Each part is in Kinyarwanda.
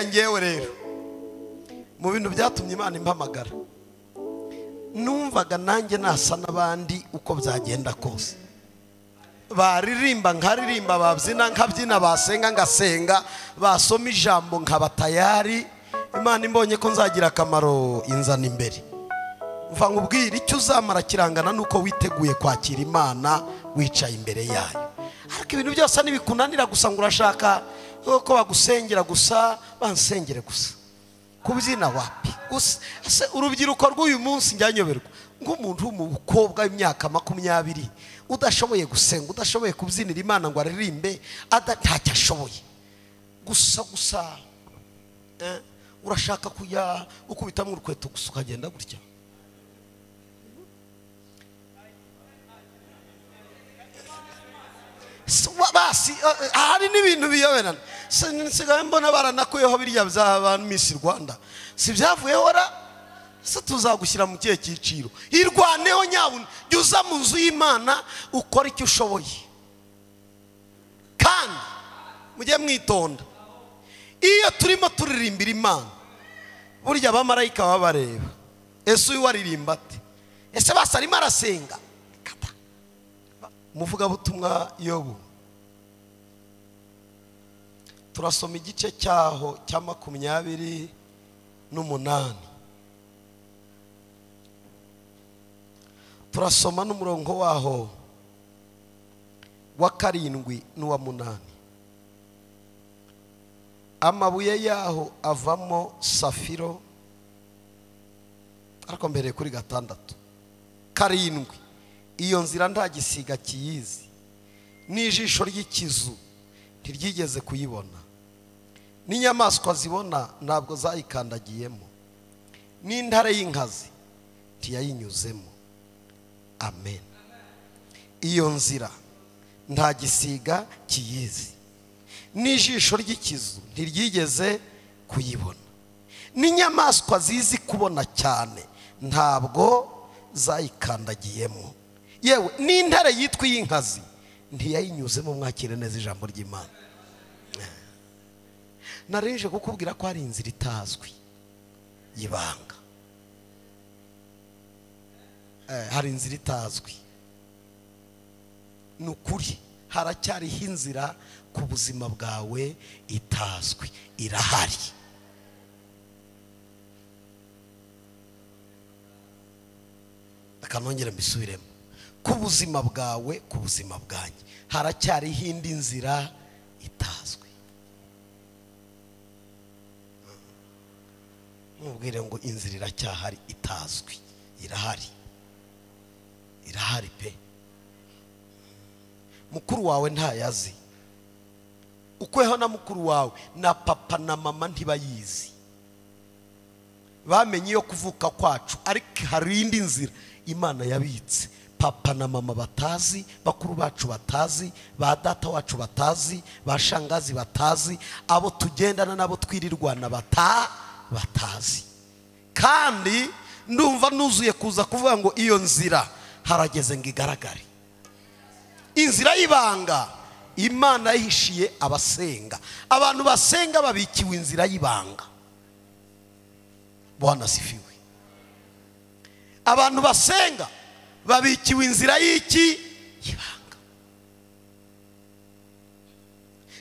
Buriya ngewe rero mu bintu byatumye Imana impamagara, numvaga nanjye nasa n'abandi uko byagenda kose. Baririmba nkaririmba, babyina nkabyina, basenga ngasenga, basoma ijambo nkaba tayari. Imana imbonye ko nzagira akamaro inzana imbere. Mva nkubwire, icyo uzamara kirangana nuko witeguye kwakira Imana wicaye imbere yayo. Ariko ibintu byose nibikunanira gusa ngo urashaka ko bagusengera gusa, bansengere gusa, kubyina wapi gusa. Urubyiruko rw'uyu munsi njyanyoberwa nk'umuntu w'umukobwa w'imyaka 20 udashoboye gusenga, udashoboye kubyinira Imana ngo aririmbe, ntacyo ashoboye gusa gusa. Urashaka kujya ukubitamo urukweto gusa ukagenda gutya. Basi hari n'ibintu biyoberana. Nsigaye mbona baranakuyeho biriya bya Miss Rwanda, si byavuyeho ra? Se tuzagushyira mu kihe cyiciro? Irwaneho nyabuna, jya uza mu nzu y'Imana ukora icyo ushoboye. Kandi mujye mwitonda, iyo turimo turirimbira Imana, burya abamarayika baba bareba. Ese uyu waririmba ate? Ese basi arimo arasenga? Umuvugabutumwa Yobu, turasoma igice cyaho cya 28. Turasoma n'umurongo waho wa 7 n'uwa 8. Amabuye yaho avamo safiro, ariko mbere kuri 6 7. Iyo nzira nta gisiga kiyizi, n'ijisho ry'ikizu ntiryigeze kuyibona, n'inyamaswa zibona ntabwo zayikandagiyemo, n'intare y'inkazi ntiyayinyuzemo. Amen. Iyo nzira nta gisiga kiyizi, n'ijisho ry'ikizu ntiryigeze kuyibona, n'inyamaswa zizi kubona cyane ntabwo zayikandagiyemo, yewe n'intare yitwa iy'inkazi ntiyayinyuzemo. Mwakire neza ijambo ry'Imana. Narinje kukubwira ko hari inzira itazwi y'ibanga. Hari inzira itazwi. Ni ukuri haracyariho inzira ku buzima bwawe itazwi, irahari. Akanongera mbisubiremo, ku buzima bwawe, ku buzima bwanjye haracyariho indi nzira itazwi. Mubwire ngo inzira iracyahari itazwi, irahari, irahari pe. Mukuru wawe ntayazi, ukweho na mukuru wawe na papa na mama ntibayizi, bamenye iyo kuvuka kwacu. Ariko hari indi nzira Imana yabitse papa na mama batazi, bakuru bacu batazi, ba data wacu batazi, ba shangazi batazi, abo tugendana nabo twirirwana batazi. Kandi ndumva nuzuye kuza kuvuga ngo iyo nzira harageze ngo igaragare. Inzira y'ibanga Imana yihishiye abasenga. Abantu basenga babikiwe inzira y'ibanga. Bwana sifiwe. Abantu basenga babikiwe inzira y'iki? Y'ibanga.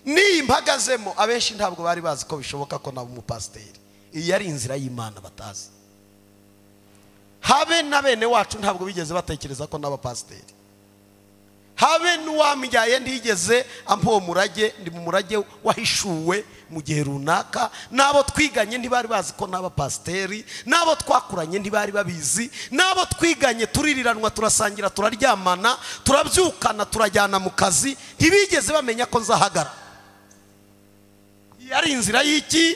Niyi mpagazemo abenshi ntabwo bari bazi ko bishoboka ko naba umupasiteri. Iyi yari inzira y'Imana batazi. Habe na bene wacu ntabwo bigeze batekereza ko naba pasiteri. Habe n'uwambyaye ntigeze ampa uwo murage, ndi mu murage wahishuwe mu gihe runaka. N'abo twiganye ntibari bazi ko naba pasiteri, n'abo twakuranye ntibari babizi, n'abo twiganye tuririranwa, turasangira, turaryamana, turabyukana, turajyana mu kazi, ntibigeze bamenya ko nzahagara. Yari inzira y'iki?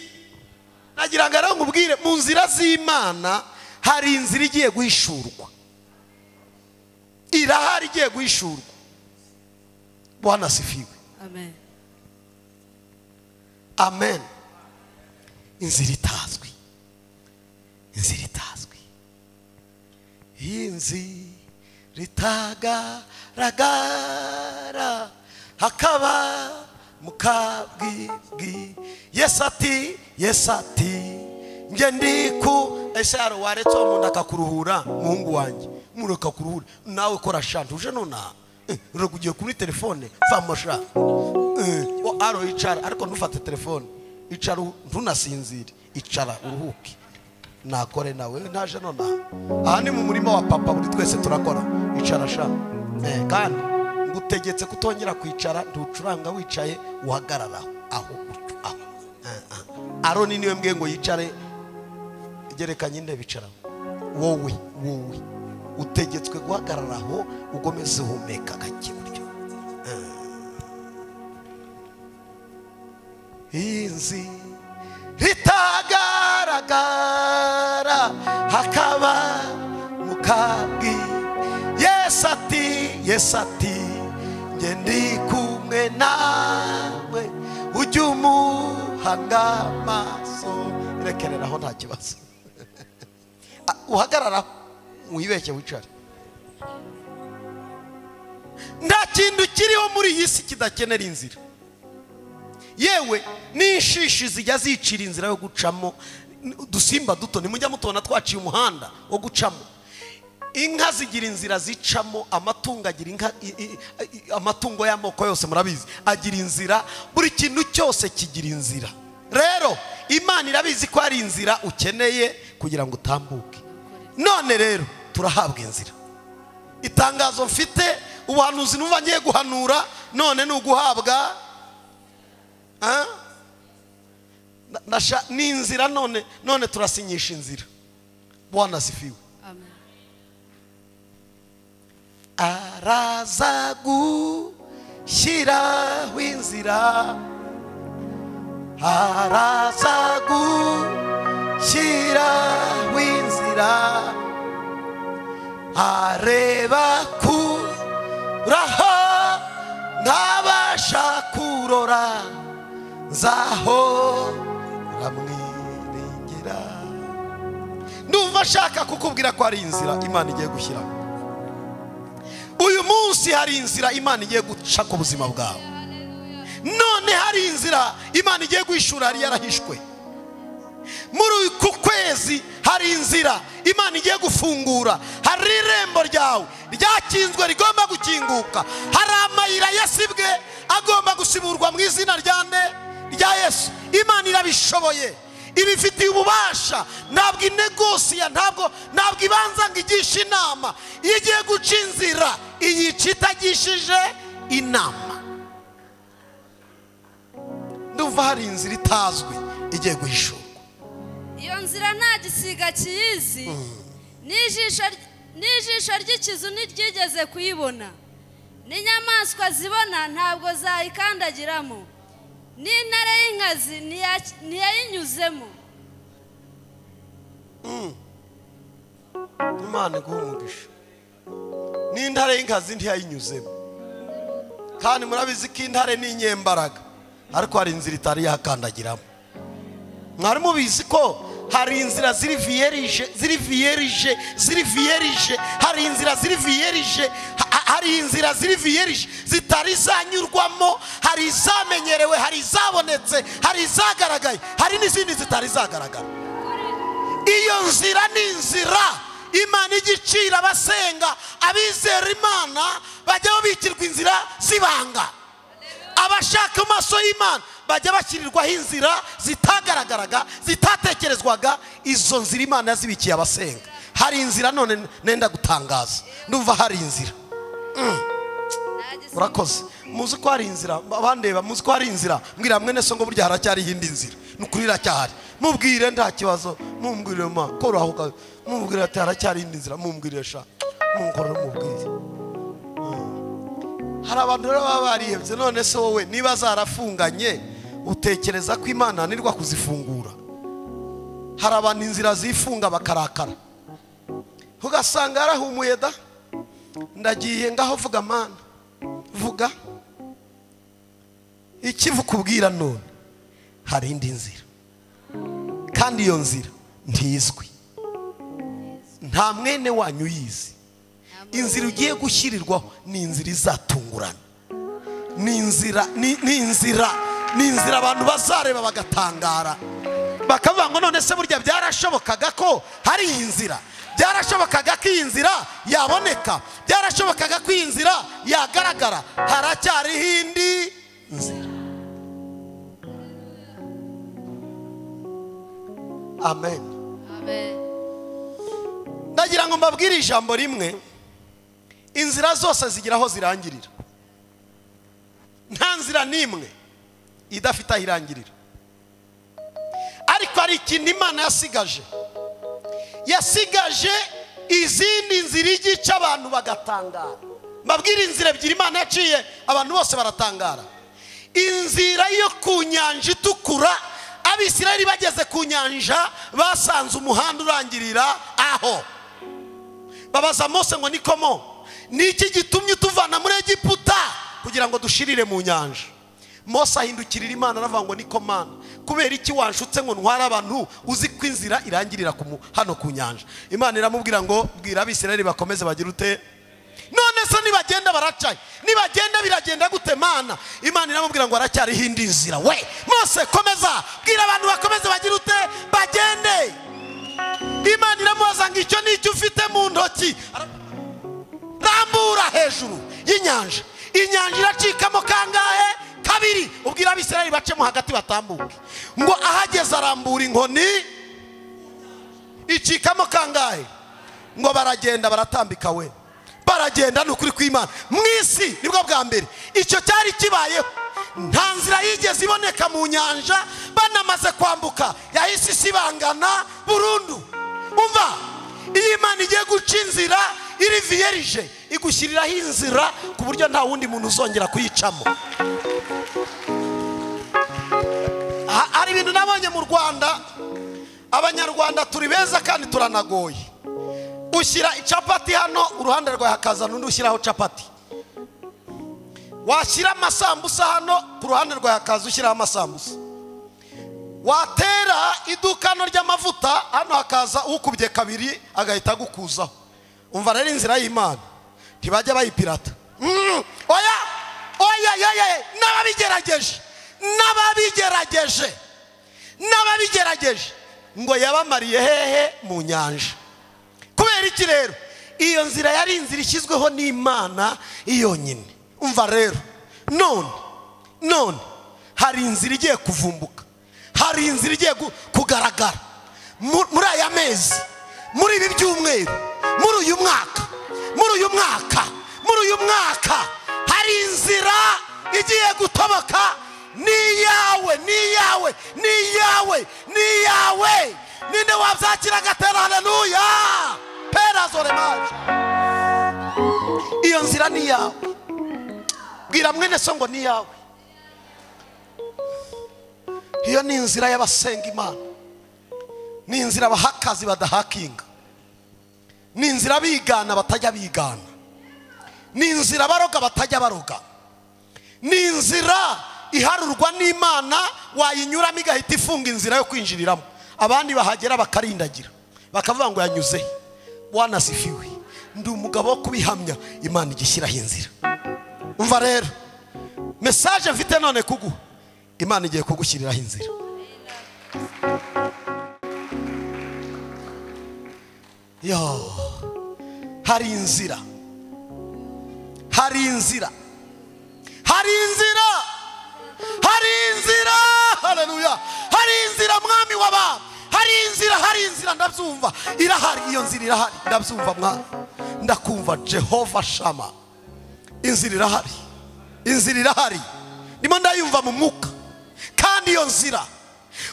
Nagira ngo rero nkubwire, mu nzira z'Imana hari inzira igiye guhishurwa, irahari igiye guhishurwa. Bwana asifiwe. Amen. Amen. Inzira itazwi, inzira itazwi, inzira itagaragara hakaba mukabwibwi. Yesu ati Yesu ati nge ndiku. Ese haro waretse uwo muntu akakuruhura, muhungu wanjye mureka kuruhura nawe kora sha ntuje nonaha ugiye kuri telefone vamo sha. Aro icara, ariko ntufate telefone, icara ntunasinzire, icara uruhuke nakore nawe ntaje nonaha. Aha ni mu murima wa papa, buri twese turakora. Icara sha. Kandi ngutegetse kutongera kwicara, ntucuranga wicaye, uhagarara aho gutyo aho. Aroni niwe mbwiye ngo yicare, gerekanye intebe icara. Wowe utegetswe guhagarara aho, ugomeze uhumeka gake gutyo. Inzi ritagaragara hakaba mukabwi. Yesu ati, Yesu ati nge ndi kumwe nawe, ujye umuhanga amaso. Rekereraho nta kibazo. Uhagarara wibeshye wicare. Nta kintu kiriho muri iyi si kidakenera inzira. Yewe n'inshishi zijya zicira inzira yo gucamo. Udusimba duto nimujya mutubona twaciye umuhanda wo gucamo. Inka zigira inzira zicamo, amatungo agira inka, amatungo y'amoko yose murabizi agira inzira. Buri kintu cyose kigira inzira. Rero Imana irabizi ko ari inzira ukeneye kugira ngo utambuke. None rero turahabwa inzira. Itangazo mfite, ubuhanuzi numva ngiye guhanura none ni uguhabwa ni inzira. None turasinyisha inzira. Bwana asifiwe. Amen. Araza gushyiraho inzira, araza gushyiraho inzira, areba kuraho ntabasha kurora, nzahora mwiringira. Ndumva ashaka kukubwira ko hari inzira Imana igiye gushyiraho. Uyu munsi hari inzira Imana igiye guca ku buzima bwawe. None hari inzira Imana igiye guhishura yari yarahishwe. Muri uku kwezi hari inzira Imana igiye gufungura. Hari irembo ryawe ryakinzwe rigomba gukinguka. Hari amayira yasibwe agomba gusiburwa mu izina rya nde? Rya Yesu. Imana irabishoboye, ibifitiye ububasha. Ntabwo inegosiya, ntabwo ibanza ngo igishe inama. Iyo igiye guca inzira iyica itagishije inama. Ndumva hari inzira itazwi igiye guhishurwa. Iyo nzira nta gisiga kiyizi, n'ijisho ry'ikizu ntiryigeze kuyibona, n'inyamaswa zibona ntabwo zayikandagiramo, n'intare y'inkazi ntiyayinyuzemo. Imana iguhe umugisha. N'intare y'inkazi ntiyayinyuzemo. Kandi murabizi ko intare ni inyembaraga, ariko hari inzira itari yakandagiramo. Mwari mubizi ko hari inzira ziri vierge, ziri vierge, ziri vierge, hari inzira ziri vierge, hari inzira ziri vierge zitari zanyurwamo, hari izamenyerewe, hari izabonetse, hari izagaragaye, hari n'izindi zitari zagaragara. Iyo nzira ni inzira Imana igicira abasenga, abizera Imana bajya babikirwa inzira zibanga. Abashaka amaso y'Imana bajya bashyirirwaho inzira zitagaragaraga, zitatekerezwaga. Izo nzira Imana yazibikiye abasenga. Hari inzira none nenda gutangaza. Ndumva hari inzira. Urakoze. Muzi ko hari inzira, abandeba muzi ko hari inzira. Mbwira mwene so ngo burya haracyari indi nzira. Nukuri iracyahari. Mubwire nta kibazo, mumbwire ma kora aho, mubwire ati haracyari indi nzira, mumbwire sha. Munkorera mubwire. Hari abantu rero baba barihebye. None se wowe niba zarafunganye utekereza ko Imana anirwa kuzifungura? Hari abantu inzira zifunga bakarakara, ugasanga yarahumuye da. Ndagiye ngaho vuga Mana, vuga ikivukubwira none. Hari indi nzira, kandi iyo nzira ntizwi, nta mwene wanyu uyizi. Inzira ugiye gushyirirwaho ni inzira izatungurana, ni inzira, ni inzira, ni inzira abantu bazareba bagatangara. Bakavuga ngo none se burya byarashobokaga ko hari inzira, byarashobokaga ko iyi nzira yaboneka, byarashobokaga ko iyi nzira yagaragara. Haracyariho indi nzira. Amen. Amen. Ndagira ngo mbabwire ijambo rimwe. Inzira zose zigira aho zirangirira. Nta nzira n'imwe idafite aho irangirira. Ariko hari ikintu Imana yasigaje. Yasigaje izindi nzira igica abantu bagatangara. Mbabwire inzira ebyiri Imana yaciye abantu bose baratangara. Inzira yo ku nyanja itukura, Abisirayeli bageze ku nyanja basanze umuhanda urangirira aho. Babaza Mose ngo nikomo, niki gitumye tuvana muri Egiputa kugira ngo dushirire mu nyanja? Mose ahindukirira Imana aravuga ngo niko Mana, kubera iki wanshutse ngo ntwara abantu uzi ko inzira irangirira hano ku nyanja? Imana iramubwira ngo bwira Abisirayeli bakomeze bagire ute? None se nibagenda baracaye, nibagenda biragenda gute Mana? Imana iramubwira ngo aracyariho indi nzira. We Mose komeza, bwira abantu bakomeze bagire ute? Bagende. Imana iramubaza ngo icyo nicyo ufite mu ntoki? Rambura hejuru y'inyanja. Inyanja iracikamo kangahe? Kabiri. Ubwira Abisirayeli bacemo hagati batambuke. Ngo ahageze arambura inkoni icikamo kangahe? Ngo baragenda baratambika. We baragenda, ni ukuri kw'Imana. Mu isi nibwo bwa mbere icyo cyari kibayeho. Nta nzira yigeze iboneka mu nyanja. Banamaze kwambuka yahise isibangana burundu. Umva, iyo Imana igiye guca inzira iri vierge, igushyiriraho inzira ku buryo nta wundi muntu uzongera kuyicamo. Hari ibintu nabonye mu Rwanda. Abanyarwanda turi beza kandi turanagoye. Ushyira icapati hano, uruhande rwawe hakaza n'undi ushyiraho capati. Washyira amasambusa hano, ku ruhande rwawe hakaza ushyiraho amasambusa. Watera iduka hano ry'amavuta, hano hakaza ukubye kabiri agahita agukuzaho. Umva rero inzira y'Imana ntibajya bayipirata. Oya oya oya, n'ababigerageje, n'ababigerageje, n'ababigerageje ngo yabamariye hehe? Mu nyanja. Kubera iki rero? Iyo nzira yari inzira ishyizweho n'Imana yonyine. Umva rero, none hari inzira igiye kuvumbuka, hari inzira igiye kugaragara muri aya mezi, muri ibi byumweru, muri uyu mwaka, muri uyu mwaka, muri uyu mwaka hari inzira igiye gutoboka. Ni iyawe, ni iyawe, ni iyawe, ni iyawe. Ninde wabyakira agatera haleluya? Perazoremaje. Iyo nzira ni iyawe. Bwira mwene so ngo ni iyawe. Iyo ni inzira y'abasenga Imana. Ni inzira abahakazi badahakinga. Ni inzira bigana batajya bigana. Ni inzira baroga batajya baroga. Ni inzira iharurwa n'Imana, wayinyuramo igahita ifunga inzira yo kwinjiriramo. Abandi bahagera bakarindagira, bakavuga ngo yanyuze. Bwana asifiwe. Ndi umugabo wo kubihamya, Imana igishyiraho inzira. Umva rero, message mfite none kuguha, Imana igiye kugushyiriraho inzira. Yo, hari inzira, hari inzira, hari inzira, hari inzira. Haleluya. Hari inzira mwami w'abami. Hari inzira, hari inzira, ndabyumva irahari. Iyo nzira irahari, ndabyumva mwami, ndakumva Jehova Shama. Inzira irahari, inzira irahari, ndimo ndayumva mu mwuka. Kandi iyo nzira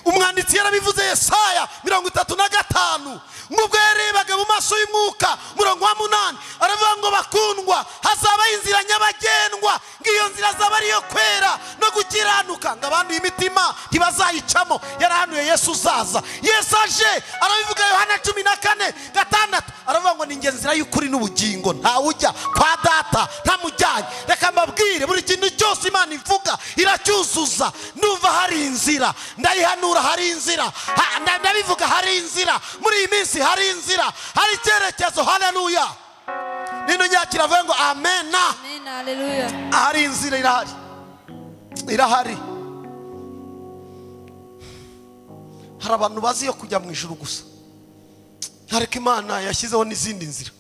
umwanditsi yarabivuze, Yesaya 35, ngubwo yarebaga mu maso y'umwuka, murongo wa 8, aravuga ngo bakundwa, hazaba inzira nyabagendwa, ngiyo nzira azaba ariyo kwera no gukiranuka, ngo abantu imitima ntibazayicamo. Yarahanuye Yesu uzaza. Yesu aje arabivuga Yohana 14:6, aravuga ngo ni nge nzira y'ukuri n'ubugingo, ntawe ujya kwa data ntamujyanye. Reka mbabwire, buri kintu cyose Imana ivuga iracyuzuza. Ndumva hari inzira, ndayihanura hari inzira, ndabivuga hari inzira, muri iyi minsi hari inzira, hari icyerekezo. Haleluya. Nino nyakira avuga ngo amen. Amen, haleluya. Hari inzira irahari, irahari. Hari abantu bazi yo kujya mu ijuru gusa, ariko Imana yashyizeho n'izindi nzira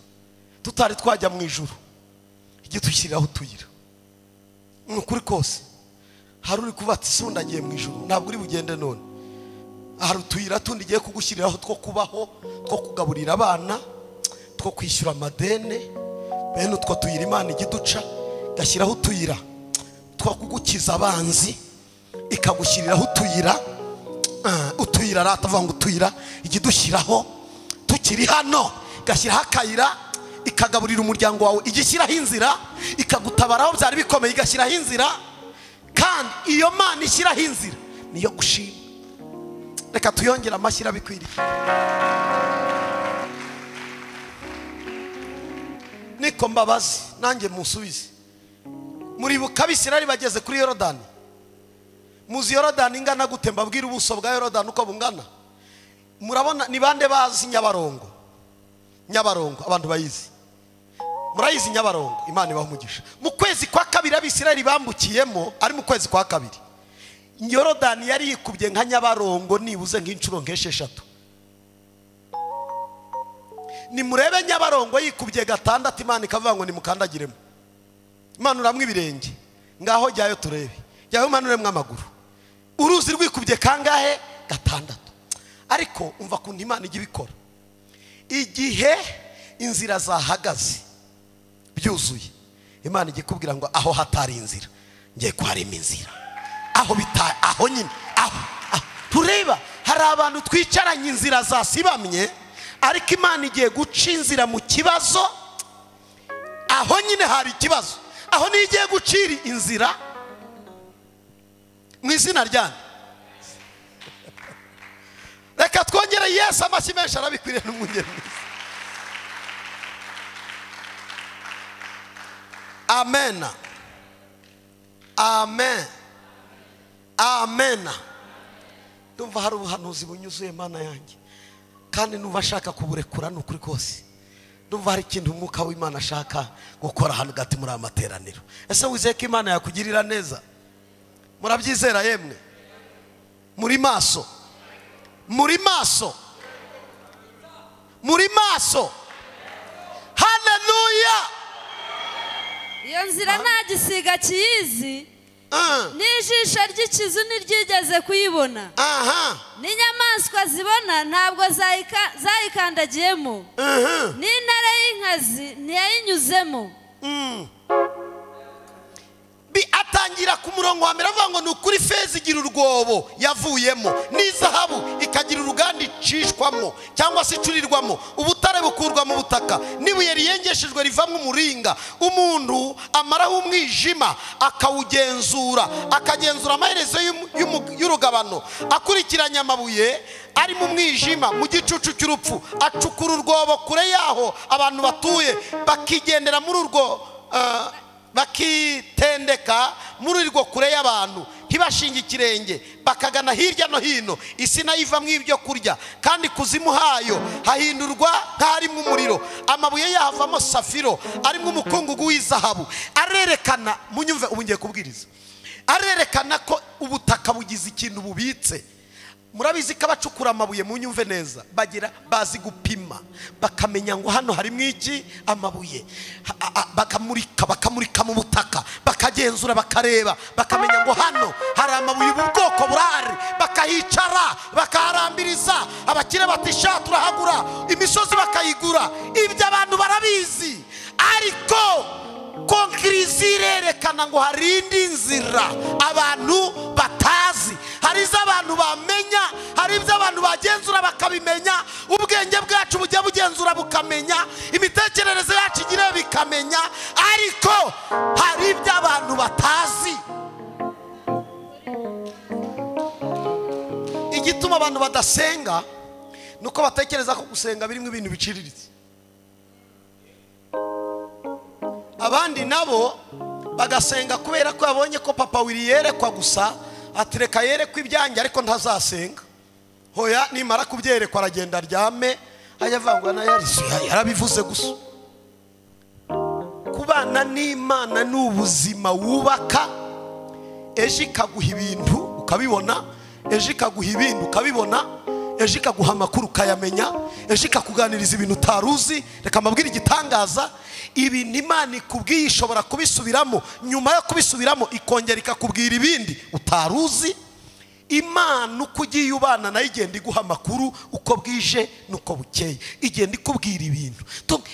tutari twajya mu ijuru, ijye dushyiriraho utuyira. Ni ukuri kose, hari uri kuba ati sundagiye mu ijuru, ntabwo uri bugende none. Hari utuyira tundi igiye kugushyiriraho two kubaho, two kugaburira abana, two kwishyura amadene. Bene utwo tuyira Imana ijya iduca, igashyiraho utuyira two kugukiza abanzi, ikagushyiriraho utuyira. Utuyira ratavuga ngo utuyira ijya idushyiraho tukiri hano, igashyiraho akayira, ikagaburira umuryango wawe, igishyiraho inzira, ikagutabaraho byari bikomeye, igashyiraho inzira. Kandi iyo Mana ishyiraho inzira niyo gushima. Reka tuyongere amashyi bikwiriye. Niko mbabazi nanjye musubize. Muribuka Abisirayeli bageze kuri Yorodani? Muzi Yorodani ingana gute? Mbabwira ubuso bwa Yorodani uko bungana. Murabona ni bande bazi Nyabarongo? Nyabarongo abantu bayizi. Murayizi Nyabarongo? Imana ibahe umugisha. Mu kwezi kwa kabiri Abisirayeli bambukiyemo, ari mu kwezi kwa kabiri, Yorodani yari yikubye nka Nyabarongo nibuze nk'inshuro nk'esheshatu. Nimurebe Nyabarongo yikubye 6, Imana ikavuga ngo nimukandagiremo. Imanuramwe ibirenge, ngaho jyayo turebe, jyayo umanuremwe amaguru. Uruzi rwikubye kangahe? 6. Ariko umva kuntu Imana ijya ibikora. Igihe inzira zahagaze byuzuye, Imana ijya ikubwira ngo aho hatari inzira ngiye kuharema inzira. Aho bita aho nyine aho tureba hari abantu twicaranye inzira zasibamye, ariko Imana igiye guca inzira mu kibazo. Aho nyine hari ikibazo, aho niyo igiye gucira inzira mu izina ryanyu. Reka twongere Yesu amashyi menshi, arabikwiriye n'umwungeri mwiza. Amen. Amen. Amen. Ndumva hari ubuhanuzi bunyuzuye Mana yanjye, kandi numva ashaka kuburekura n'ukuri kose. Ndumva hari ikintu umwuka w'Imana ashaka gukora hano gati muri amateraniro. Ese wizeye ko Imana yakugirira neza? Murabyizera yemwe? Muri maso, muri maso, muri maso. Haleluya. Iyo nzira nta gisiga kiyizi, n'ijisho ry'ikizu ntiryigeze kuyibona. N'inyamaswa zibona ntabwo zayikandagiyemo, n'intare y'inkazi ntiyayinyuzemo. Atangira ku murongo wa mbere avuga ngo ni ukuri feza igira urwobo yavuyemo, n'izahabu ikagira uruganda icishwamo cyangwa se icurirwamo, ubutare bukurwa mu butaka, n'ibuye riyengeshejwe rivamo umuringa. Umuntu amaraho umwijima akawugenzura, akagenzura amaherezo y'urugabano, akurikiranya amabuye ari mu mwijima mu gicucu cy'urupfu, acukura urwobo kure yaho abantu batuye, bakigendera muri urwo bakitendeka muri urwo kure y'abantu, ntibashinge ikirenge, bakagana hirya no hino. Isi nayo ivamo ibyo kurya, kandi kuzimu hayo hahindurwa nk'aharimo umuriro, amabuye yahavamo safiro arimo umukungugu w'izahabu. Arerekana, munyumve ubu ngiye kubwiriza, arerekana ko ubutaka bugize ikintu bubitse. Murabizi ko abacukura amabuye, munyumve neza, bagira bazi gupima, bakamenya ngo hano harimo iki amabuye, bakamurika, bakamurika mu butaka, bakagenzura, bakareba, bakamenya ngo hano hari amabuye ubu bwoko burahari, bakahicara, bakaharambiriza. Abakire batisha turahagura, imisozi bakayigura. Ibyo abantu barabizi, ariko konkirizi irerekana ngo hari indi nzira abantu batazi. Hari izo abantu bamenya, hari ibyo abantu bagenzura bakabimenya. Ubwenge bwacu bujya bugenzura bukamenya, imitekerereze yacu igira bikamenya, ariko hari ibyo abantu batazi. Igituma abantu badasenga nuko batekereza ko gusenga birimo ibintu biciriritse. Abandi nabo bagasenga kubera ko yabonye ko papa wiri yerekwa gusa, atireka yerekwa ibyanjye ariko ntazasenga. Hoya nimara kubyerekwa aragenda aryame, ayavangwa na yarisi yarabivuze gusa. Kubana n'Imana ni ubuzima wubaka, ejo ikaguha ibintu ukabibona, ejo ikaguha ibintu ukabibona, Ejo ikaguha amakuru ukayamenya, ejo ikakuganiriza ibintu utaruzi. Reka mbabwire igitangaza, ibintu Imana ikubwiye ishobora kubisubiramo, nyuma yo kubisubiramo ikongera ikakubwira ibindi utaruzi. Imana uko ugiye ubana nayo igenda iguha amakuru uko bwije n'uko bukeye, igenda ikubwira ibintu.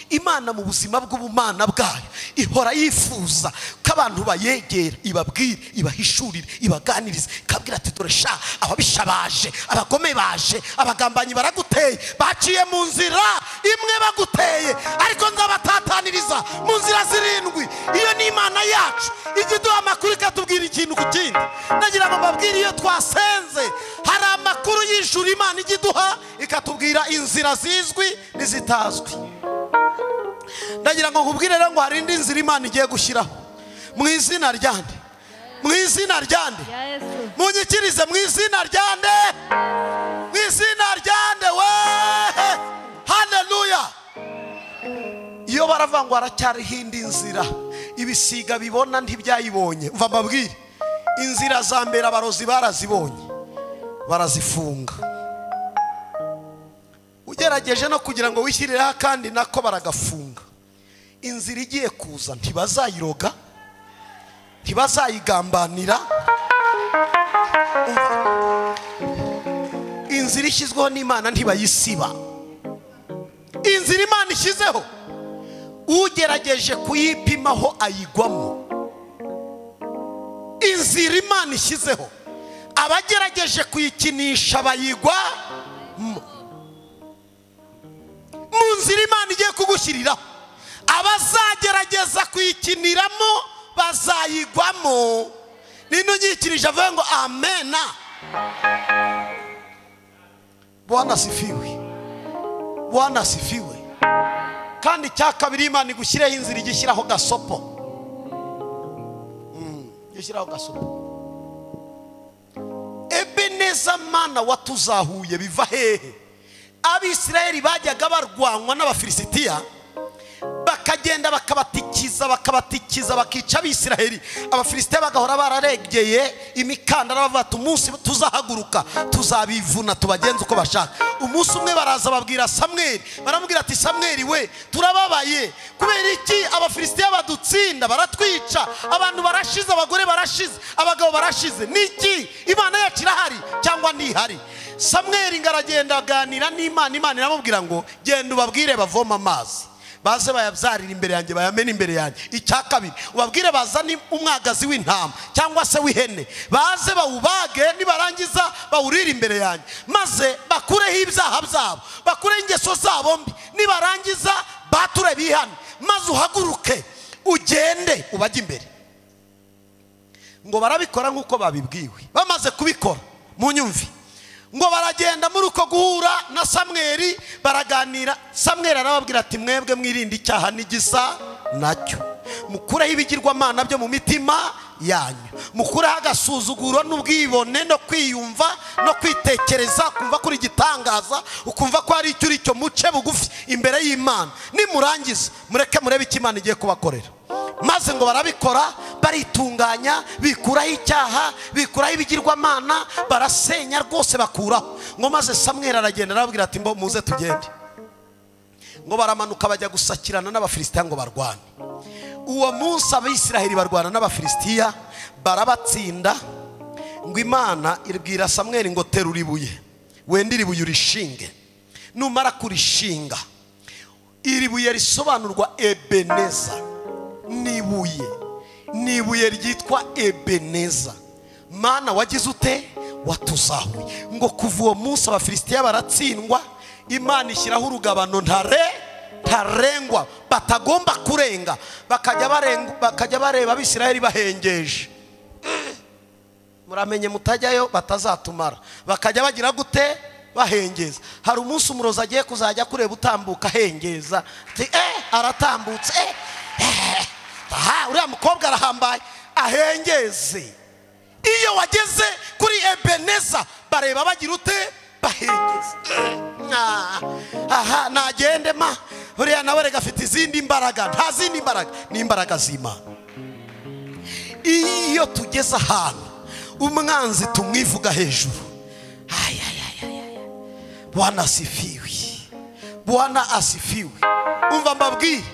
Imana mu buzima bw'ubumana bwayo ihora yifuza ko abantu bayegera, ibabwire, ibahishurire, ibaganirize, ikabwira ati dore sha, ababisha baje, abagome baje, abagambanyi baraguteye, baciye mu nzira imwe baguteye, ariko nzabatataniriza mu nzira zirindwi. Iyo ni Imana yacu ijya iduha amakuru ikatubwira ikintu ku kindi. Nagira ngo mbabwire, iyo twase hari amakuru y'ijuru Imana ijya iduha ikatubwira inzira zizwi n'izitazwi. Ndagira ngo nkubwire rero ngo hari indi nzira Imana igiye gushyiraho mu izina ryande, mu izina ryande, munyikirize mu izina ryande, mu izina ryande we, haleluya. Iyo baravuga ngo haracyariho indi nzira, ibisiga bibona ntibyayibonye. Umva mbabwire, inzira za mbere abarozi barazibonye barazifunga, ugerageje no kugira ngo wishyirireho kandi nako baragafunga. Inzira igiye kuza ntibazayiroga, ntibazayigambanira. Inzira ishyizweho n'Imana ntibayisiba. Inzira Imana ishyizeho ugerageje kuyipimaho ayigwamo. Inzira Imana ishyizeho abagerageje kuyikinisha bayigwamo. Mu nzira Imana igiye kugushyiriraho abazagerageza kuyikiniramo bazayigwamo. Nino nyikirije avuga ngo amena. Bwana asifiwe, Bwana asifiwe. Kandi icya kabiri, Imana igushyireho inzira igishyiraho gasopo, gishyiraho gasopo. Ebeneza mana watuzahuye biva hehe? Abisirayeli bajyaga barwanywa n'Abafilisitiya, bakagenda bakabatikiza, bakabatikiza, bakica Abisirayeli. Abafilisitiya bagahora bararegeye imikandara bavuga ati umunsi tuzahaguruka tuzabivuna tubagenze uko bashaka. Umunsi umwe baraza babwira Samweli, baramubwira ati Samweli we, turababaye kubera iki Abafilisitiya badutsinda, baratwica, abantu barashize, abagore barashize, abagabo barashize, niki? Imana yacu irahari cyangwa ntihari? Samweli ngaragenda aganira n'Imana, Imana iramubwira ngo genda ubabwire bavoma amazi, baze bayabyarira imbere yanjye, bayamena imbere yanjye. Icya kabiri, ubabwire bazane umwagazi w'intama cyangwa se w'ihene, baze bawubage, nibarangiza bawurire imbere yanjye, maze bakureho ibyaha byabo, bakureho ingeso zabo mbi, nibarangiza bature bihane, maze uhaguruke ugende ubajye imbere. Ngo barabikora nk'uko babibwiwe. Bamaze kubikora, munyumvi, ngo baragenda muri uko guhura na Samweli baraganira. Samweli arababwira ati mwebwe mwirinde icyaha n'igisa nacyo, mukureho ibigirwamana byo mu mitima yanyu, mukureho agasuzuguro n'ubwibone no kwiyumva no kwitekereza, kumva kuri igitangaza, ukumva ko ari icyo uri cyo, muce bugufi imbere y'Imana. Nimurangiza mureke murebe icyo Imana igiye kubakorera. Maze ngo barabikora, baritunganya, bikuraho icyaha, bikuraho ibigirwamana, barasenya rwose bakuraho. Ngo maze Samweli aragenda arababwira ati mbo muze tugende. Ngo baramanuka bajya gusakirana n'Abafilisitiya ngo barwane. Uwo munsi Abisirayeli barwana n'Abafilisitiya barabatsinda. Ngo Imana ibwira Samweli ngo terura ibuye, wende iri buye urishinge, numara kurishinga, iri buye risobanurwa Ebeneza, nibuye, nibuye ryitwa Ebeneza. Mana wagize ute? Watuzahuye. Ngo kuva uwo munsi Abafilisitiya baratsindwa, Imana ishyiraho urugabano ntarengwa batagomba kurenga, bakajya bareba Abisirayeli bahengeje, muramenye mutajyayo batazatumara, bakajya bagira gute? Bahengeza. Hari umunsi umurozi agiye kuzajya kureba utambuka ahengeza, ati aratambutse, aha uriya mukobwa arahambaye, ahengeze. Iyo wageze kuri Ebeneza bareba bagira ute? Bahengeza. Aha nagende ma uriya nawe rega afite izindi mbaraga, nta zindi mbaraga, ni imbaraga z'Imana. Iyo tugeze ahantu umwanzi tumwivuga hejuru, Bwana asifiwe, Bwana asifiwe. Umva mbabwire,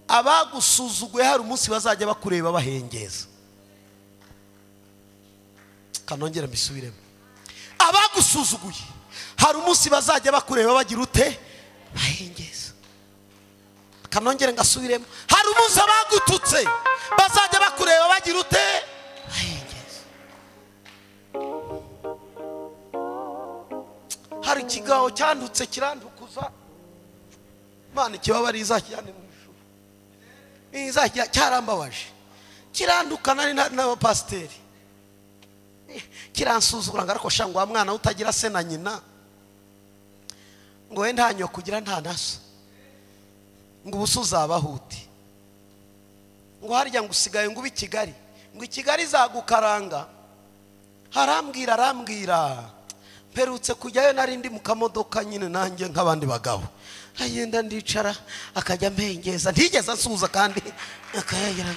abagusuzuguye hari umunsi bazajya bakureba bahengeza. Kanongera mbisubiremo, abagusuzuguye hari umunsi bazajya bakureba bagira ute? Bahengeza. Kanongera ngasubiremo, hari umunsi abagututse bazajya bakureba bagira ute? Bahengeza. Hari ikigabo cyandutse kirandukuza, Imana ikibabari izakijyane mu ijuru. Izakijya cyarambabaje, kirandukana n'abapasiteri, kiransuzugura ngo ariko sha ngo wa mwana utagira se na nyina, ngo we nta nyoko ugira nta na so, ngo ubu uzabaho ute? Ngo harya ngo usigaye ngo ube i Kigali, ngo i Kigali izagukaranga. Arambwira mperutse kujyayo nari ndi mu kamodoka nyine nanjye nk'abandi bagabo, agenda ndicara akajya mpengeza, ntigeze ansuhuza kandi akayagira.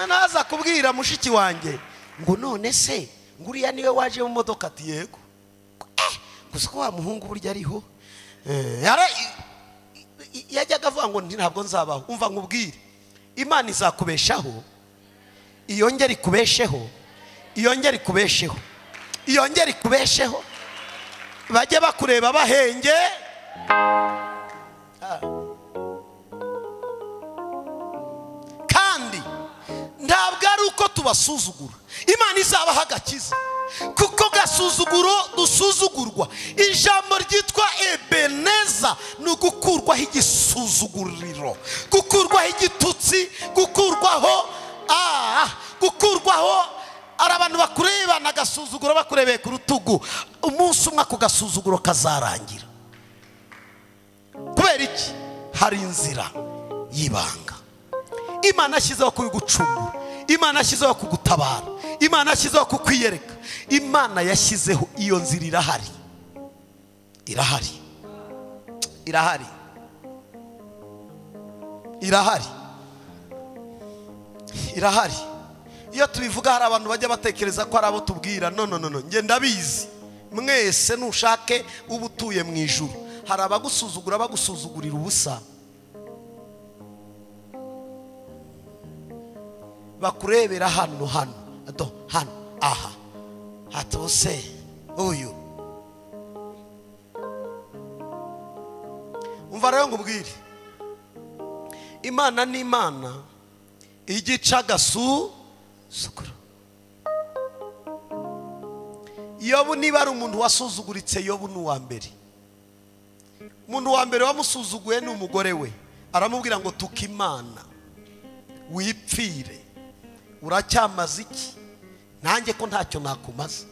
Naza kubwira mushiki wanjye ngo none se ngo uriya niwe waje mu modoka? Ati yego. Gusa ko wa muhungu burya ariho yajyaga avuga ngo ntabwo nzabaho. Umva nkubwire, Imana izakubeshaho, iyongere ikubesheho, iyongere ikubesheho, iyongere ikubesheho, bajye bakureba bahenge. Kandi ntabwo ari uko tubasuzugura, Imana izabaha agakiza, kuko gasuzuguro dusuzugurwa. Ijambo ryitwa Ebeneza ni ugukurwaho igisuzuguriro, gukurwaho igitutsi, gukurwaho gukurwaho. Ari abantu bakurebana agasuzuguro bakurebeye ku rutugu, umunsi umwe ako gasuzuguro kazarangira. Kubera iki? Hari inzira y'ibanga Imana ashyizeho kugucungura, Imana yashyizeho kugutabara, Imana yashyizeho kukwiyereka, Imana yashyizeho iyo nzira. Irahari, irahari, irahari, irahari, irahari. Iyo tubivuga hari abantu bajya batekereza ko ari abo tubwira. No no no no, nge ndabizi mwese, nushake uba utuye mu ijuru hari abagusuzugura bagusuzugurira ubusa, bakurebera hano hano do hano aha hatose uyu. Umva rero ngubwire, Imana ni Imana igica agasuzuguro. Yobu niba ari umuntu wasuzuguritse, Yobu ni uwa mbere. Umuntu wa mbere wamusuzuguye ni umugore we, aramubwira ngo tuka Imana wipfire, uracyamaze iki? Nanjye ko ntacyo nakumaza.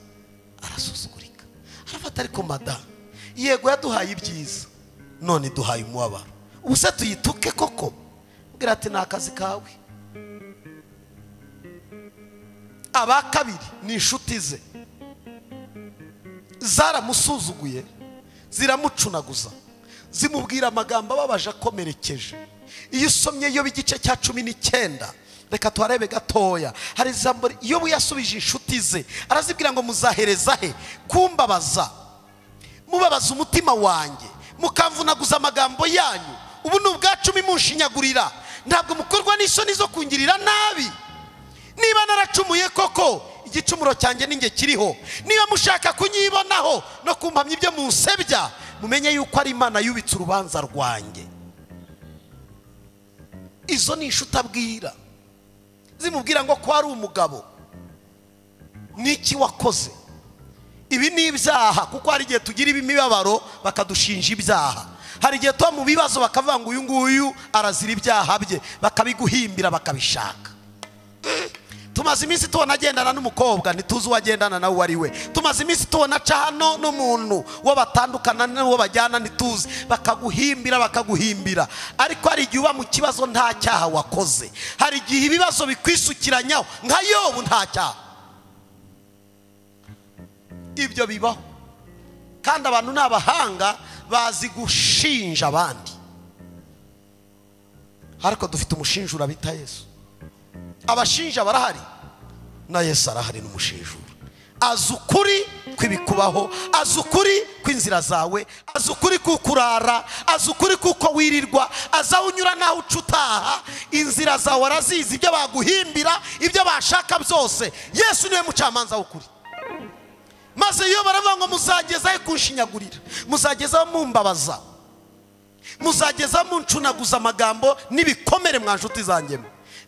Arasuzugurika, arafata ariko madamu, yego yaduhaye ibyiza, none duhaye umubabaro, ubu se tuyituke koko? Ubwira ati ni akazi kawe. Aba kabiri ni inshuti ze, zaramusuzuguye, ziramucunaguza, zimubwira amagambo ababaje akomerekeje. Iyo usomye Yobu igice cya 19, reka tuharebe gatoya, hari ijambo Yobu yasubije inshuti ze, arazibwira ngo muzahereza he kumbabaza, mubabaza umutima wanjye, mukamvunaguza amagambo yanyu, ubu ni ubwa 10 munshinyagurira, ntabwo mukorwa n'isoni zo kungirira nabi. Niba naracumuye koko, igicumuro cyanjye ninjye kiriho. Niba mushaka kunyibonaho no kumpamya ibyo munsebya, mumenye yuko ari Imana yubitse urubanza rwanjye. Izo ni inshuti abwira, zimubwira ngo ko ari umugabo, niki wakoze? Ibi ni ibyaha, kuko hari igihe tugira imibabaro bakadushinja ibyaha, hari igihe tuba mu bibazo bakavuga ngo uyu nguyu arazira ibyaha bye, bakabiguhimbira bakabishaka. Tumaze iminsi tubona agendana n'umukobwa ntituzi uwagendana nawe uwo ari we, tumaze iminsi tubona aca hano n'umuntu uwo batandukana n'uwo bajyana ntituzi, bakaguhimbira bakaguhimbira. Ariko hari igihe uba mu kibazo nta cyaha wakoze, hari igihe ibibazo bikwisukiranyaho nka Yobu nta cyaha. Ibyo bibaho, kandi abantu ni abahanga bazi gushinja abandi, ariko dufite umushinjura bita Yesu. Abashinja barahari, na Yesu arahari n'umushinjura, azi ukuri kw'ibikubaho, azi ukuri kw'inzira zawe, azi ukuri kukurara, azi ukuri kuko wirirwa, azi aho unyura naho uca utaha. Inzira zawe arazizi, ibyo baguhimbira, ibyo bashaka byose. Yesu niwe mucamanza w'ukuri. Maze iyo baravuga ngo muzagezaho kunshinyagurira, muzagezaho mumbabaza, muzagezaho muncunaguza amagambo n'ibikomere mwa nshuti zanjye.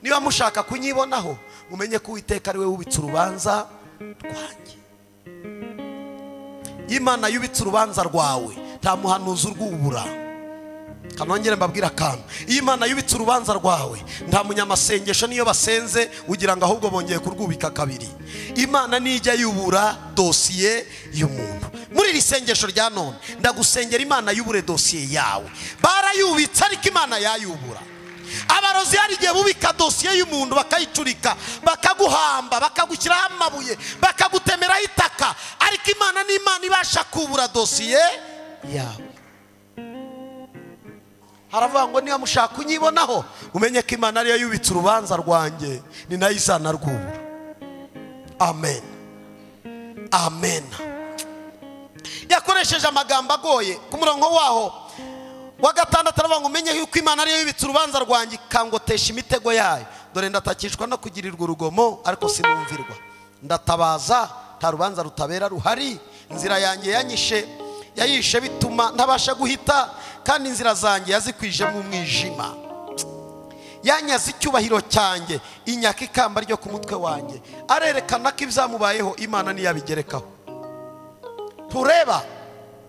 Niba mushaka kunyibonaho, mumenye ko Uwiteka ari we wubitse urubanza rwanjye. Imana yubitse urubanza rwawe, nta muhanuzi urwubura. Kanongere mbabwira akantu. Iyo Imana yubitse urubanza rwawe, nta munyamasengesho niyo basenze ugira ngo ahubwo bongeye kurwubika kabiri. Imana nijya yubura dosiye y'umuntu. Muri iri sengesho rya none ndagusengera Imana yubure dosiye yawe. Barayubitse ariko Imana yayubura. Abarozi hari igihe bubika dosiye y'umuntu bakayicurika, bakaguhamba, bakagushyiraho amabuye, bakagutemeraho itaka, ariko Imana ni Imana ibasha kubura dosiye yawe. Haravuga ngo niba mushaka kunyibonaho, umenye ko Imana ariyo yubitse urubanza rwanjye, ni nayo izanarwubura. Amen, amen. Yakoresheje amagambo agoye. Ku murongo waho wa gatandatu aravuga ngo umenye yuko Imana ariyo yubitse urubanza rwanjye, ikangotesha imitego yayo. Dore ndatakishwa no kugirirwa urugomo, ariko sinumvirwa. Ndatabaza, nta rubanza rutabera ruhari. Inzira yanjye yanyishe, yayishe bituma ntabasha guhita, kandi inzira zanjye yazikwije mu mwijima. Yanyaze icyubahiro cyanjye, inyaka ikamba ryo ku mutwe wanjye. Arerekana ko ibyamubayeho Imana niyabigerekaho. Tureba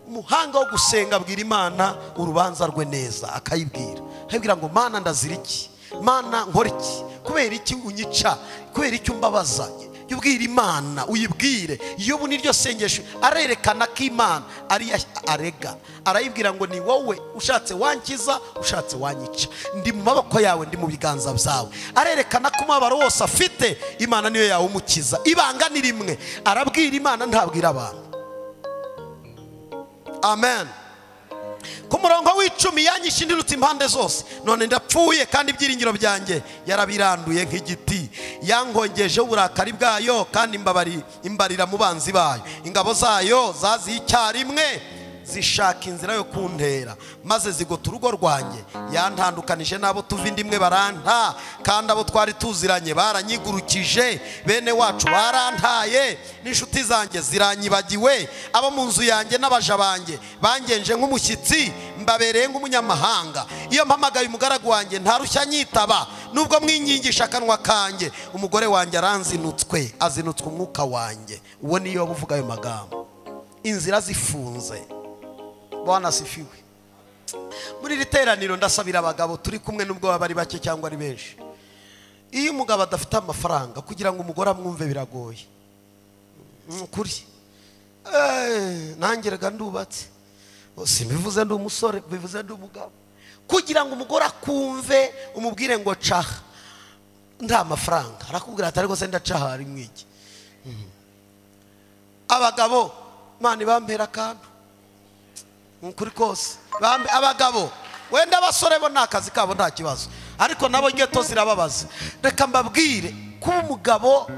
umuhanga wo gusenga abwira Imana urubanza rwe neza, akayibwira, akayibwira ngo Mana ndazira iki, Mana nkora iki, kubera iki unyica, kubera iki umbabaza. Ubwira Imana, uyibwire. Yobu niryo sengesho. Arerekana ko Imana ari arega, arayibwira ngo ni wowe ushatse wankiza, ushatse wanyica, ndi mu maboko yawe, ndi mu biganza byawe. Arerekana ko umubabaro wose afite Imana niyo yawumukiza. Ibanga ni rimwe, arabwira Imana, ntabwira abantu. Amen. Ku murongo w'icumi, yanyishe indirutse impande zose, none ndapfuye, kandi ibyiringiro byanjye yarabiranduye nk'igiti. Yankongeje uburakari bwayo, kandi imbarira mu banzi bayo. Ingabo zayo zaziye icyarimwe, zishaka inzira yo kuntera, maze zigota urugo rwanjye. Yantandukanije n'abo tuva indimwe baranta, kandi abo twari tuziranye baranyigurukije. Bene wacu barantaye, n'inshuti zanjye ziranyibagiwe. Abo mu nzu yanjye n'abaja banjye bangenje nk'umushyitsi, mbabereye nk'umunyamahanga. Iyo mpamagaye umugaragu wanjye ntarushya nyitaba, nubwo mwingingisha akanwa kanjye. Umugore wanjye aranzinutswe, azinutswe umwuka wanjye. Uwo niyo buvuga ayo magambo. Inzira zifunze. Bwana asifiwe. Muri iri teraniro ndasabira abagabo turi kumwe, nubwo baba ari bake cyangwa ari benshi. Iyo umugabo adafite amafaranga, kugira ngo umugore amwumve biragoye. Ukuri. Nanjye rega ndubatse. Simbivuze ndi umusore, bivuze ndi umugabo. Kugira ngo umugore akumve, umubwire ngo caha, nta mafaranga, arakubwira ati ariko se ndacaha ari mwiki. Abagabo Imana ibampera akantu. Ukuri kose. Abagabo wenda abasore bo nta kazi kabo nta kibazo, ariko nabo ngeto zirababaza. Reka mbabwire, kuba umugabo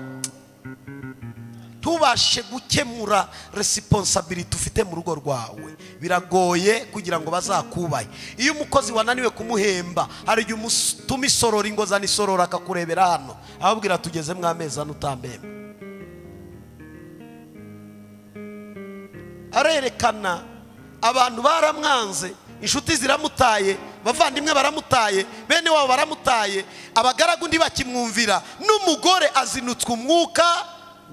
tubashe gukemura responsibility ufite mu rugo rwawe biragoye kugira ngo bazakubahe. Iyo umukozi wananiwe kumuhemba, hari igihe umutuma isorora ingozana isorora akakurebera hano, ababwira tugeze mu amezi ane utambemba. Arerekana abantu baramwanze, inshuti ziramutaye, bavandimwe baramutaye, bene wabo baramutaye, abagaragu ntibakimwumvira, n'umugore azinutswe umwuka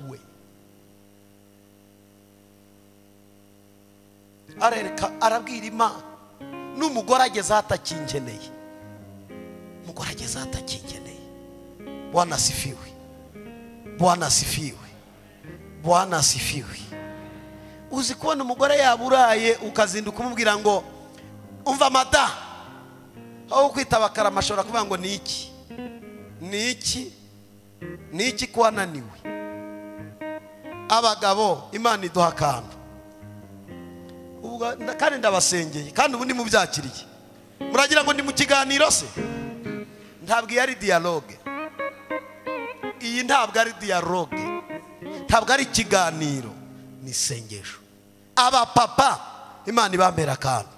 we. Arereka, arabwira Imana, n'umugore ageze atakinkeneye. Umugore ageze atakinkeneye. Bwana asifiwe. Bwana asifiwe. Bwana asifiwe. Uzi kubona umugore yaburaye ukazinduka umubwira ngo umva mada, aho kwitaba karama ashobora kuvuga ngo ni iki, ni iki, ni iki ko wananiwe. Abagabo Imana iduha akantu. Kandi ndabasengeye, kandi ubu mubyakiriye. Muragira ngo ndi mu kiganiro se? Ntabwo ari dialogue. Iyi ntabwo ari dialogue, ntabwo ari ikiganiro. Ni isengesho. Abapapa, Imana ibampera akantu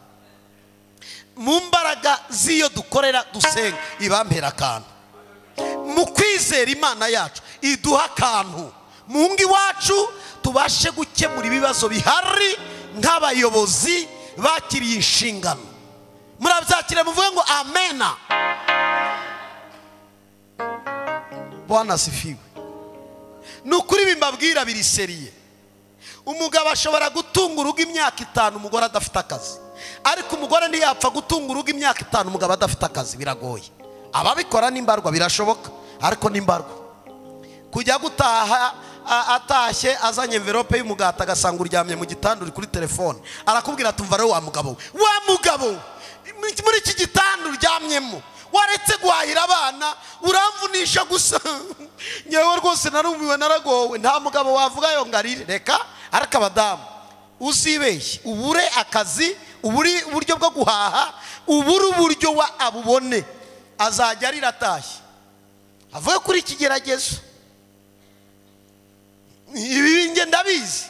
mu mbaraga z'iyo dukorera dusenga, ibampera akantu mu kwizera Imana yacu, iduha akantu mu ngo iwacu, tubashe gukemura ibibazo bihari nk'abayobozi bakiriye inshingano. Murabyakire muvuge ngo amena. Bwana asifiwe. Ni ukuri bimbabwira biri seriye. Umugabo ashobora gutunga urugo imyaka 5 umugore adafite akazi, ariko umugore ntiyapfa gutunga urugo imyaka 5 umugabo adafite akazi, biragoye. Ababikora n'imbarwa birashoboka, ariko n'imbarwa kujya gutaha atashye azanye envelope y'umugati agasanga uryamye mu gitanda uri kuri telefone, arakubwira ati umva rero wa mugabo we, wa mugabo we, muri iki gitanda uryamyemo waretse guhahira abana, uramvunisha gusa. Nyewe rwose narumiwe, naragowe. Nta mugabo wavuga yo ngarire, reka. Ariko abadamu uzibeshye ubure akazi, ubure uburyo bwo guhaha, ubure uburyo wa abubone, azajya arira atashye avuye kuri iki geragezo. Ibi nge ndabizi,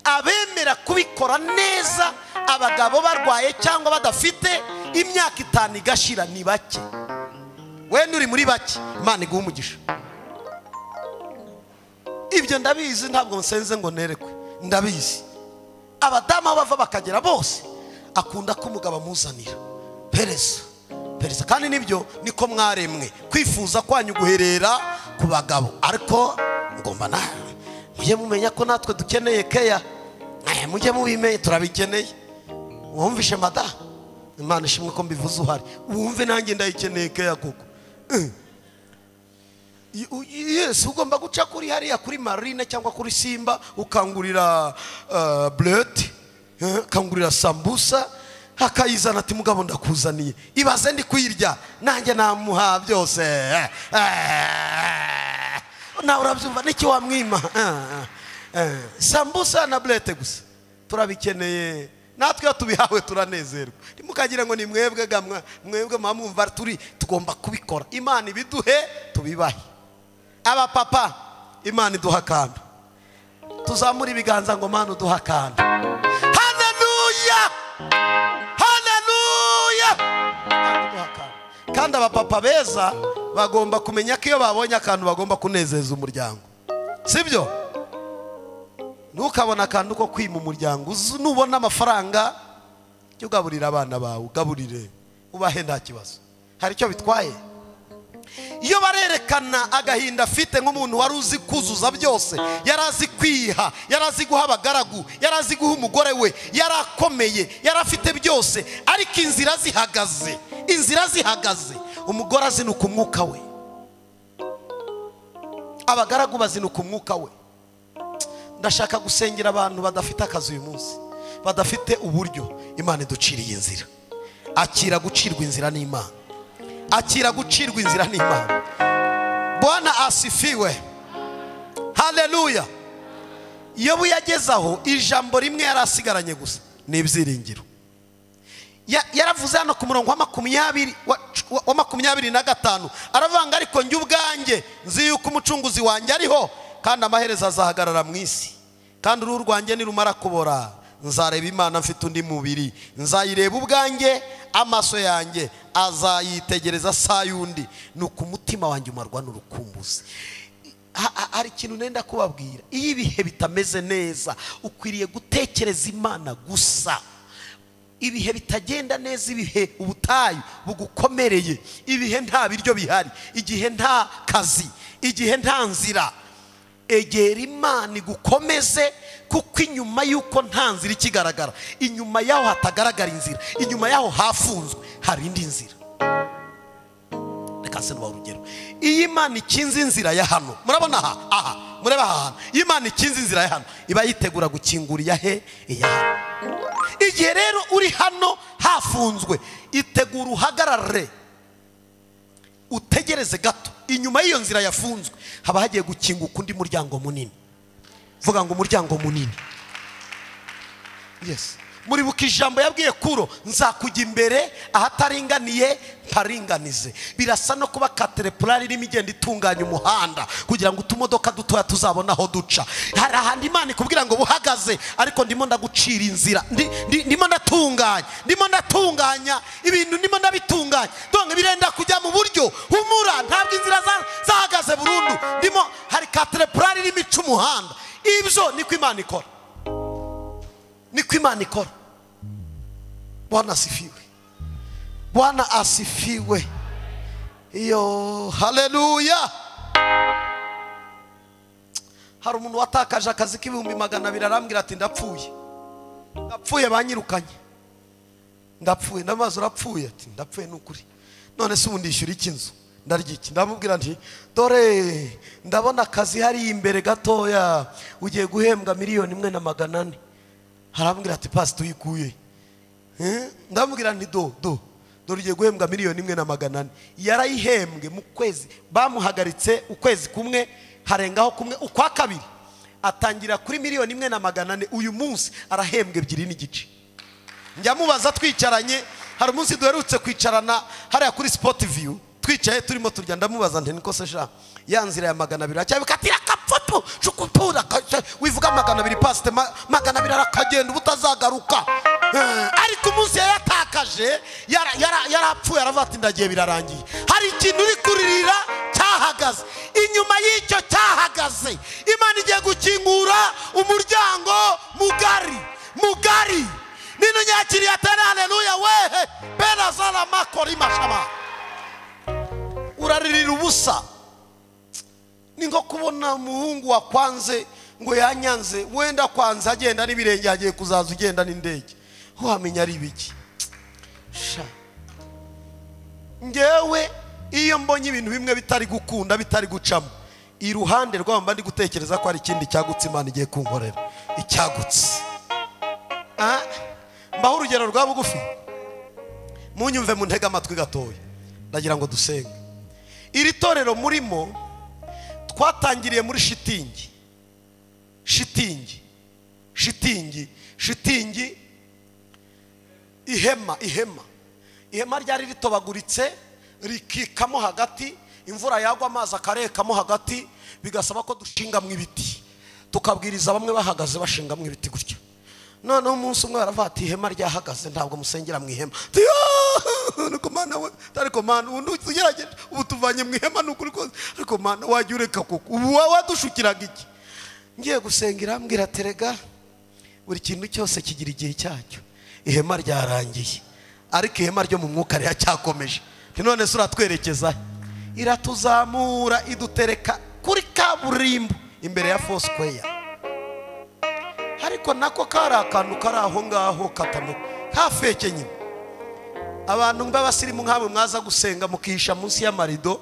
abemera kubikora neza abagabo barwaye cyangwa badafite, imyaka 5 igashira ni bake. Wenda uri muri bake, Imana iguhe umugisha. Ibyo ndabizi, ntabwo nsenze ngo nerekwe, ndabizi. Abadamu aho bava bakagera bose akunda ko umugabo amuzanira pereza pereza, kandi nibyo niko mwaremwe, kwifuza kwanyu guherera ku bagabo. Ariko mugomba na mujye mumenya ko natwe dukeneye keya, mujye mubimenye turabikeneye. Wumvishe mada, Imana ishimwe ko mbivuze uhari, wumve nanjye ndayikeneye keya koko. Yes, ugomba guca kuri hariya kuri Marine cyangwa kuri Simba ukangurira blete, ukangurira sambusa, akayizana ati mugabo ndakuzaniye, ibaze ndi kuyirya nanjye namuha byose. Nawe urabyumva n'iki wamwima? Sambusa na blete gusa turabikeneye, natwe iyo tubihawe turanezerwa. Ntimukagira ngo ni mwebwe gamwa, mwebwe mwamwumva turi, tugomba kubikora. Imana ibiduhe tubibahe. Abapapa, Imana iduha akantu, tuzamura ibiganza ngo Mana uduha akantu. Haleluya, haleluya. Imana iduha akantu. Kandi abapapa beza bagomba kumenya ko iyo babonye akantu bagomba kunezeza umuryango, sibyo? Ntukabona akantu ko kwima umuryango. Nubona amafaranga jya ugaburira abana bawe, ugaburire ubahe, nta kibazo, hari icyo bitwaye. Iyo barerekana agahinda afite nk'umuntu wari uzi kuzuza byose, yari azi kwiha, yari azi guha abagaragu, yari azi guha umugore we, yarakomeye, yari afite byose, ariko inzira zihagaze, inzira zihagaze, umugore azinuka umwuka we, abagaragu bazinuka umwuka we. Ndashaka gusengera abantu badafite akazi uyu munsi, badafite uburyo. Imana iduciriye inzira. Akira gucirwa inzira n'Imana, akira gucirwa inzira n'Imana. Bwana asifiwe, haleluya. Yobu yageze aho ijambo rimwe yarasigaranye gusa ni ibyiringiro. Yaravuze hano ku murongo wa 25 aravanga, ariko njye ubwanjye nzi yuko umucunguzi wanjye ariho, kandi amaherezo azahagarara mu isi, kandi uruhu rwanjye nirumara kubora nzareba Imana mfite undi mubiri, nzayireba ubwanjye, amaso yanjye azayitegereza saa yundi, nuko umutima wanjye umarwa n'urukumbuzi. Hari ikintu nenda kubabwira, iyo ibihe bitameze neza ukwiriye gutekereza Imana gusa. Ibihe bitagenda neza, ibihe ubutayu bugukomereye, ibihe nta biryo bihari, igihe nta kazi, igihe nta nzira, egera Imana igukomeze, kuko inyuma y'uko nta nzira ikigaragara, inyuma yaho hatagaragara inzira, inyuma yaho hafunzwe, hari indi nzira. Reka se nubaha urugero. Iyo Imana ikinze inzira ya hano, murabona aha, aha, mureba aha hantu, iyo Imana ikinze inzira ya hano, iba yitegura gukingura iya he, iya hano. Igihe rero uri hano hafunzwe, itegura uhagarare, utegereze gato, inyuma y'iyo nzira yafunzwe haba hagiye gukinguka undi muryango munini. Vuga ngo umuryango munini. Yes. Muribuka ijambo yabwiye Kuro, nzakujya imbere ahataringaniye mparinganize. Birasa no kuba caterpillar irimo igenda itunganya umuhanda kugira ngo utumodoka dutoya tuzabona aho duca. Hari ahandi Imana ikubwira ngo buhagaze, ariko ndimo ndagucira inzira, ndimo ndatunganya, ndimo ndatunganya ibintu, ndimo ndabitunganya. Donc birenda kujya mu buryo. Humura, ntabwo inzira zahagaze burundu. Ndimo hari caterpillar irimo ica umuhanda. Ibyo niko Imana ikora, niko Imana ikora. Bwana asifiwe, Bwana asifiwe. Iyo haleluya. Hari umuntu watakaje akazi k'200,000 arambwira ati ndapfuye, ndapfuye, banyirukanye, ndapfuye. Ndamaze urapfuye? Ati ndapfuye nukuri. None se ubu ndishyura iki nzu, ndarya iki? Ndamubwira nti dore ndabona akazi hari imbere gatoya, ugiye guhembwa 1,400,000. Arambwira ati pasi tuyikuye. Ndamubwira nti do do dore ugiye guhembwa 1,400,000. Yarayihembwe mu kwezi, bamuhagaritse ukwezi kumwe, harengaho kumwe, ukwa kabiri atangira kuri 1,400,000. Uyu munsi arahembwe 2.5. Njya mubaza twicaranye, hari umunsi duherutse kwicarana hariya kuri Sport View, twicaye turimo turya, ndamubaza nti niko se sha ya nzira ya 200 acyabikatira kapfutu shukupura wivuga 200 pasite 200 arakagenda ubutazagaruka. Ariko umunsi yatakaje yarapfuye, aravuga ati ndagiye birarangiye. Hari ikintu uri kuririra cyahagaze, inyuma y'icyo cyahagaze Imana igiye gukingura umuryango mugari mugari. Nino nyakiriye atari haleluya wehe bena zana makori mashama. Uraririra ubusa. Ni nko kubona umuhungu wakwanze ngo yanyanze, wenda kwanze agenda n'ibirenge, agiye kuzaza ugenda n'indege, wamenya ari ibiki? Sha ngewe iyo mbonye ibintu bimwe bitari gukunda, bitari gucamo, iruhande rwabo mba ndi gutekereza ko ari ikindi cyagutse Imana igiye kunkorera icyagutse. Mbaho urugero rwa bugufi, munyumve muntege amatwi gatoya, ndagira ngo dusenge. Iri torero murimo twatangiriye muri shitingi, shitingi, shitingi, shitingi, ihema, ihema, ihema ryari ritobaguritse rikikamo hagati, imvura yagwa amazi akarekamo hagati, bigasaba ko dushingamo ibiti, tukabwiriza bamwe bahagaze bashingamo ibiti gutya. Noneho umunsi umwe baravuga ati ihema ryahagaze, ntabwo musengera mu ihema. Ariko mana we, ariko mana ubu tugerageje, ubu tuvanye mu ihema nukuri kose, ariko mana wajya ureka koko, ubu wadushukiraga iki? Ngiye gusenga irambwira terega buri kintu cyose kigira igihe cyacyo. Ihema ryarangiye, ariko ihema ryo mu mwuka riracyakomeje. None se uratwerekeza? Iratuzamura idutereka kuri kaburimbo imbere ya Foursquare. Ariko nako kari akantu kari aho ngaho katameze hafeke nyine. Abantu b'abasirimu nk'abo mwaza gusenga mukihisha munsi y'amarido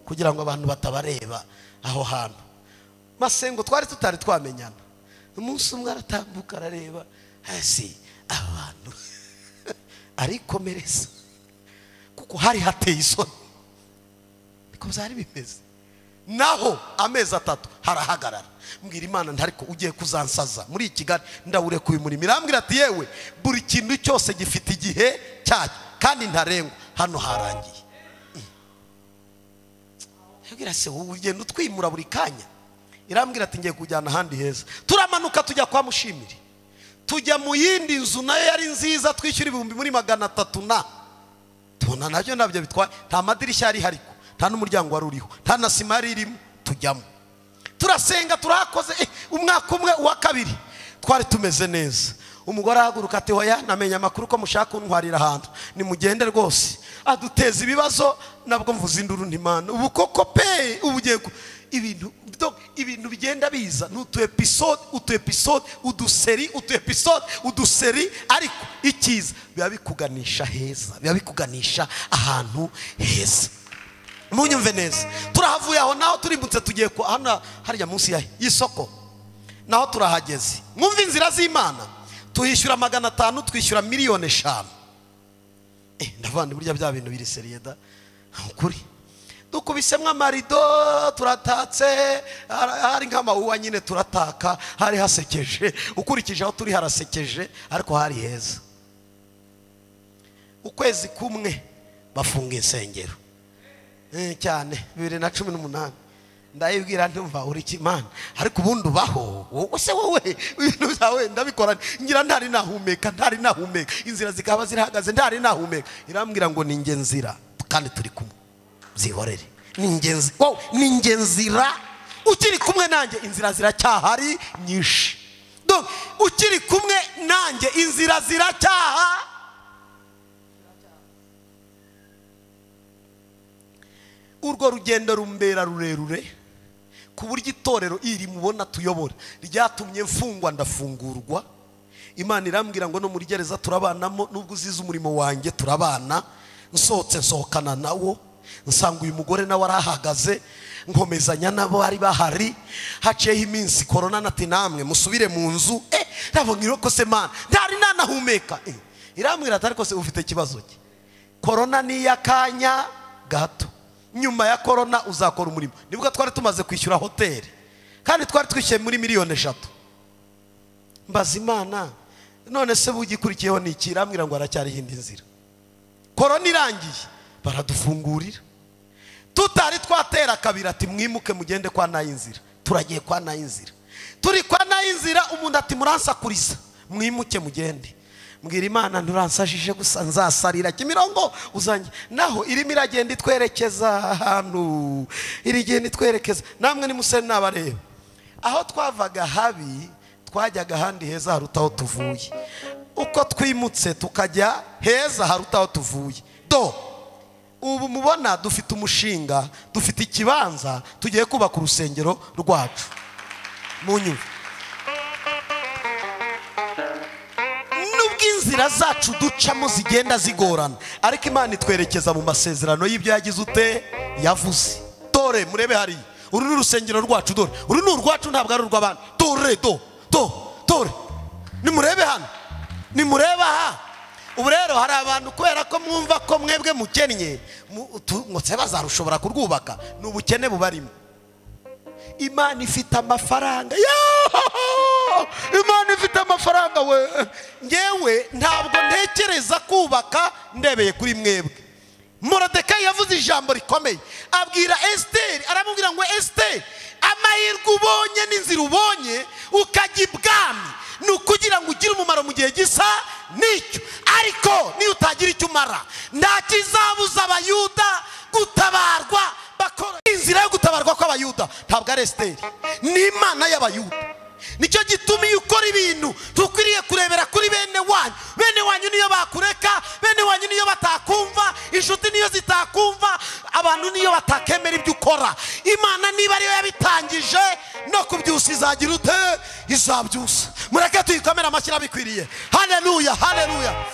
kugira ngo abantu batabareba aho hantu. Masengo twari tutari twamenyana. Umunsi umwe aratambuka arareba, hasi abantu arikomereza kuko hari hateye isoni. Niko byari bimeze. Naho amezi 3 harahagarara. Mbwira Imana ntariko ugiye kuzansaza muri Kigali, ndawureka uyu murimo. Irambwira ati yewe buri kintu cyose gifite igihe cyacyo kandi ntarengwa, hano harangiye. Yabwira se wowe ugenda utwimura buri kanya. Irambwira ati ngiye kujyana ahandi heza. Turamanuka tujya kwa Mushimire, tujya mu yindi nzu nayo yari nziza, twishyura 300,000 na tubona nabyo nabyo bitwaye. Nta madirishya yari hariko, nta n'umuryango wari uriho, nta na sima yari irimo. Tujyamo turasenga, turakoze umwaka umwe, uwa kabiri twari tumeze neza. Umugore ahaguruka ati hoya namenye amakuru ko mushaka kuntwarira ahantu, nimugende rwose. Aduteza ibibazo, nabwo mvuze induru ntimana ubu koko pe, ubu ugiye ibintu bigenda biza n'utu episode, utu episode, uduseri, utu episode, uduseri, ariko ikiza biba bikuganisha heza, biba bikuganisha ahantu heza. Munyumve neza. Turahavuye aho naho turimbutse tugiye ku hano harya munsi ya isoko, naho turahageze. Mwumve inzira z'Imana. Tuhishyura 500, twishyura 5,000,000. Ndavandi burya bya bintu biri seriye da ukuri. Dukubisemo amarido turatatse, hari nk'amawuwa nyine turataka, hari hasekeje, ukurikije aho turi harasekeje, ariko hari heza. Ukwezi kumwe bafunga insengero cyane 2018. Ndayibwira ntumva uri kimana, ariko ubundi ubaho wowe se, wowe ibintu byawe ndabikora ngira ntari nahumeka, ntari nahumeka, inzira zikaba zirahagaze, ntari nahumeka. Irambwira ngo ni nge nzira kandi turi kumwe, byihorere, ni nge wowe, ni nge nzira, ukiri kumwe nanjye inzira ziracyahari nyinshi. Donc ukiri kumwe nanjye inzira ziracyaha. Urwo rugendo rumbera rurerure ku buryo itorero iri mubona tuyobora ryatumye mfungwa ndafungurwa. Imana irambwira ngo no muri gereza turabanamo, nubwo uzize umurimo wanjye turabana. Nsohotse nsohokana nawo, nsanga uyu mugore nawe arahagaze, nkomezanya nabo bari bahari. Haciyeho iminsi korona nati namwe musubire mu nzu. Ndabona iroko se mana ntari nanahumeka. Irambwira ati ariko se ufite ikibazo ki? Korona ni yakanya gato, nyuma ya korona uzakora umurimo. Nibwo twari tumaze kwishyura hoteli kandi twari twishyuye muri 3 miliyoni. Mbaza Imana none se bugikurikiyeho ni iki? Irambwira ngo aracyari indi nzira. Korona irangiye baradufungurira, tutari twatera kabiri ati mwimuke mugende kwa Nayinzira. Turagiye kwa Nayinzira, turi kwa Nayinzira, umuntu ati muransakuriza mwimuke mugende. Mbwira Imana nturansajije gusa nzasarira Kimirongo uzanjye. Naho irimo iragenda itwerekeza ahantu, irigenda itwerekeza. Namwe ni museni nabareba aho twavaga habi twajyaga ahandi heza haruta aho tuvuye. Uko twimutse tukajya heza haruta aho tuvuye. Do ubu mubona dufite umushinga, dufite ikibanza, tugiye kubaka urusengero rwacu. Munyumve, inzira zacu ducamo zigenda zigorana, ariko Imana itwerekeza mu masezerano y'ibyo yagize ute yavuze. Dore murebe hari uru ni urusengero rwacu, dore uru ni urwacu, ntabwo ari urw'abantu. Dore do do dore nimurebe hano, nimurebe aha. Ubu rero hari abantu kubera ko mwumva ko mwebwe mukennye ngo se bazarushobora kurwubaka, ni ubukene bubarimo. Imana ifite amafaranga, Imana ifite amafaranga we. Ngewe ntabwo ntekereza kubaka ndebeye kuri mwebwe. Moridekayi yavuze ijambo rikomeye, abwira Esiteri, aramubwira ngo Esiteri, amahirwe ubonye n'inzira ubonye ukajya ibwami ni ukugira ngo ugire umumaro mu gihe gisa n'icyo, ariko niyo utagira icyo umara nta kizabuza Abayuda gutabarwa. Bakora inzira yo gutabarwa kw'Abayuda ntabwo ari Esiteri, ni Imana y'Abayuda. Nicyo gituma iyo ukora ibintu tukwiriye kurebera kuri bene wanyu. Bene wanyu niyo bakureka, bene wanyu niyo batakumva, inshuti niyo zitakumva, abantu niyo batakemera ibyo ukora. Imana niba ariyo yabitangije no kubyusa izagira ute? Izabyusa. Mureke tuyikomere amashyi bikwiriye. Haleluya, haleluya.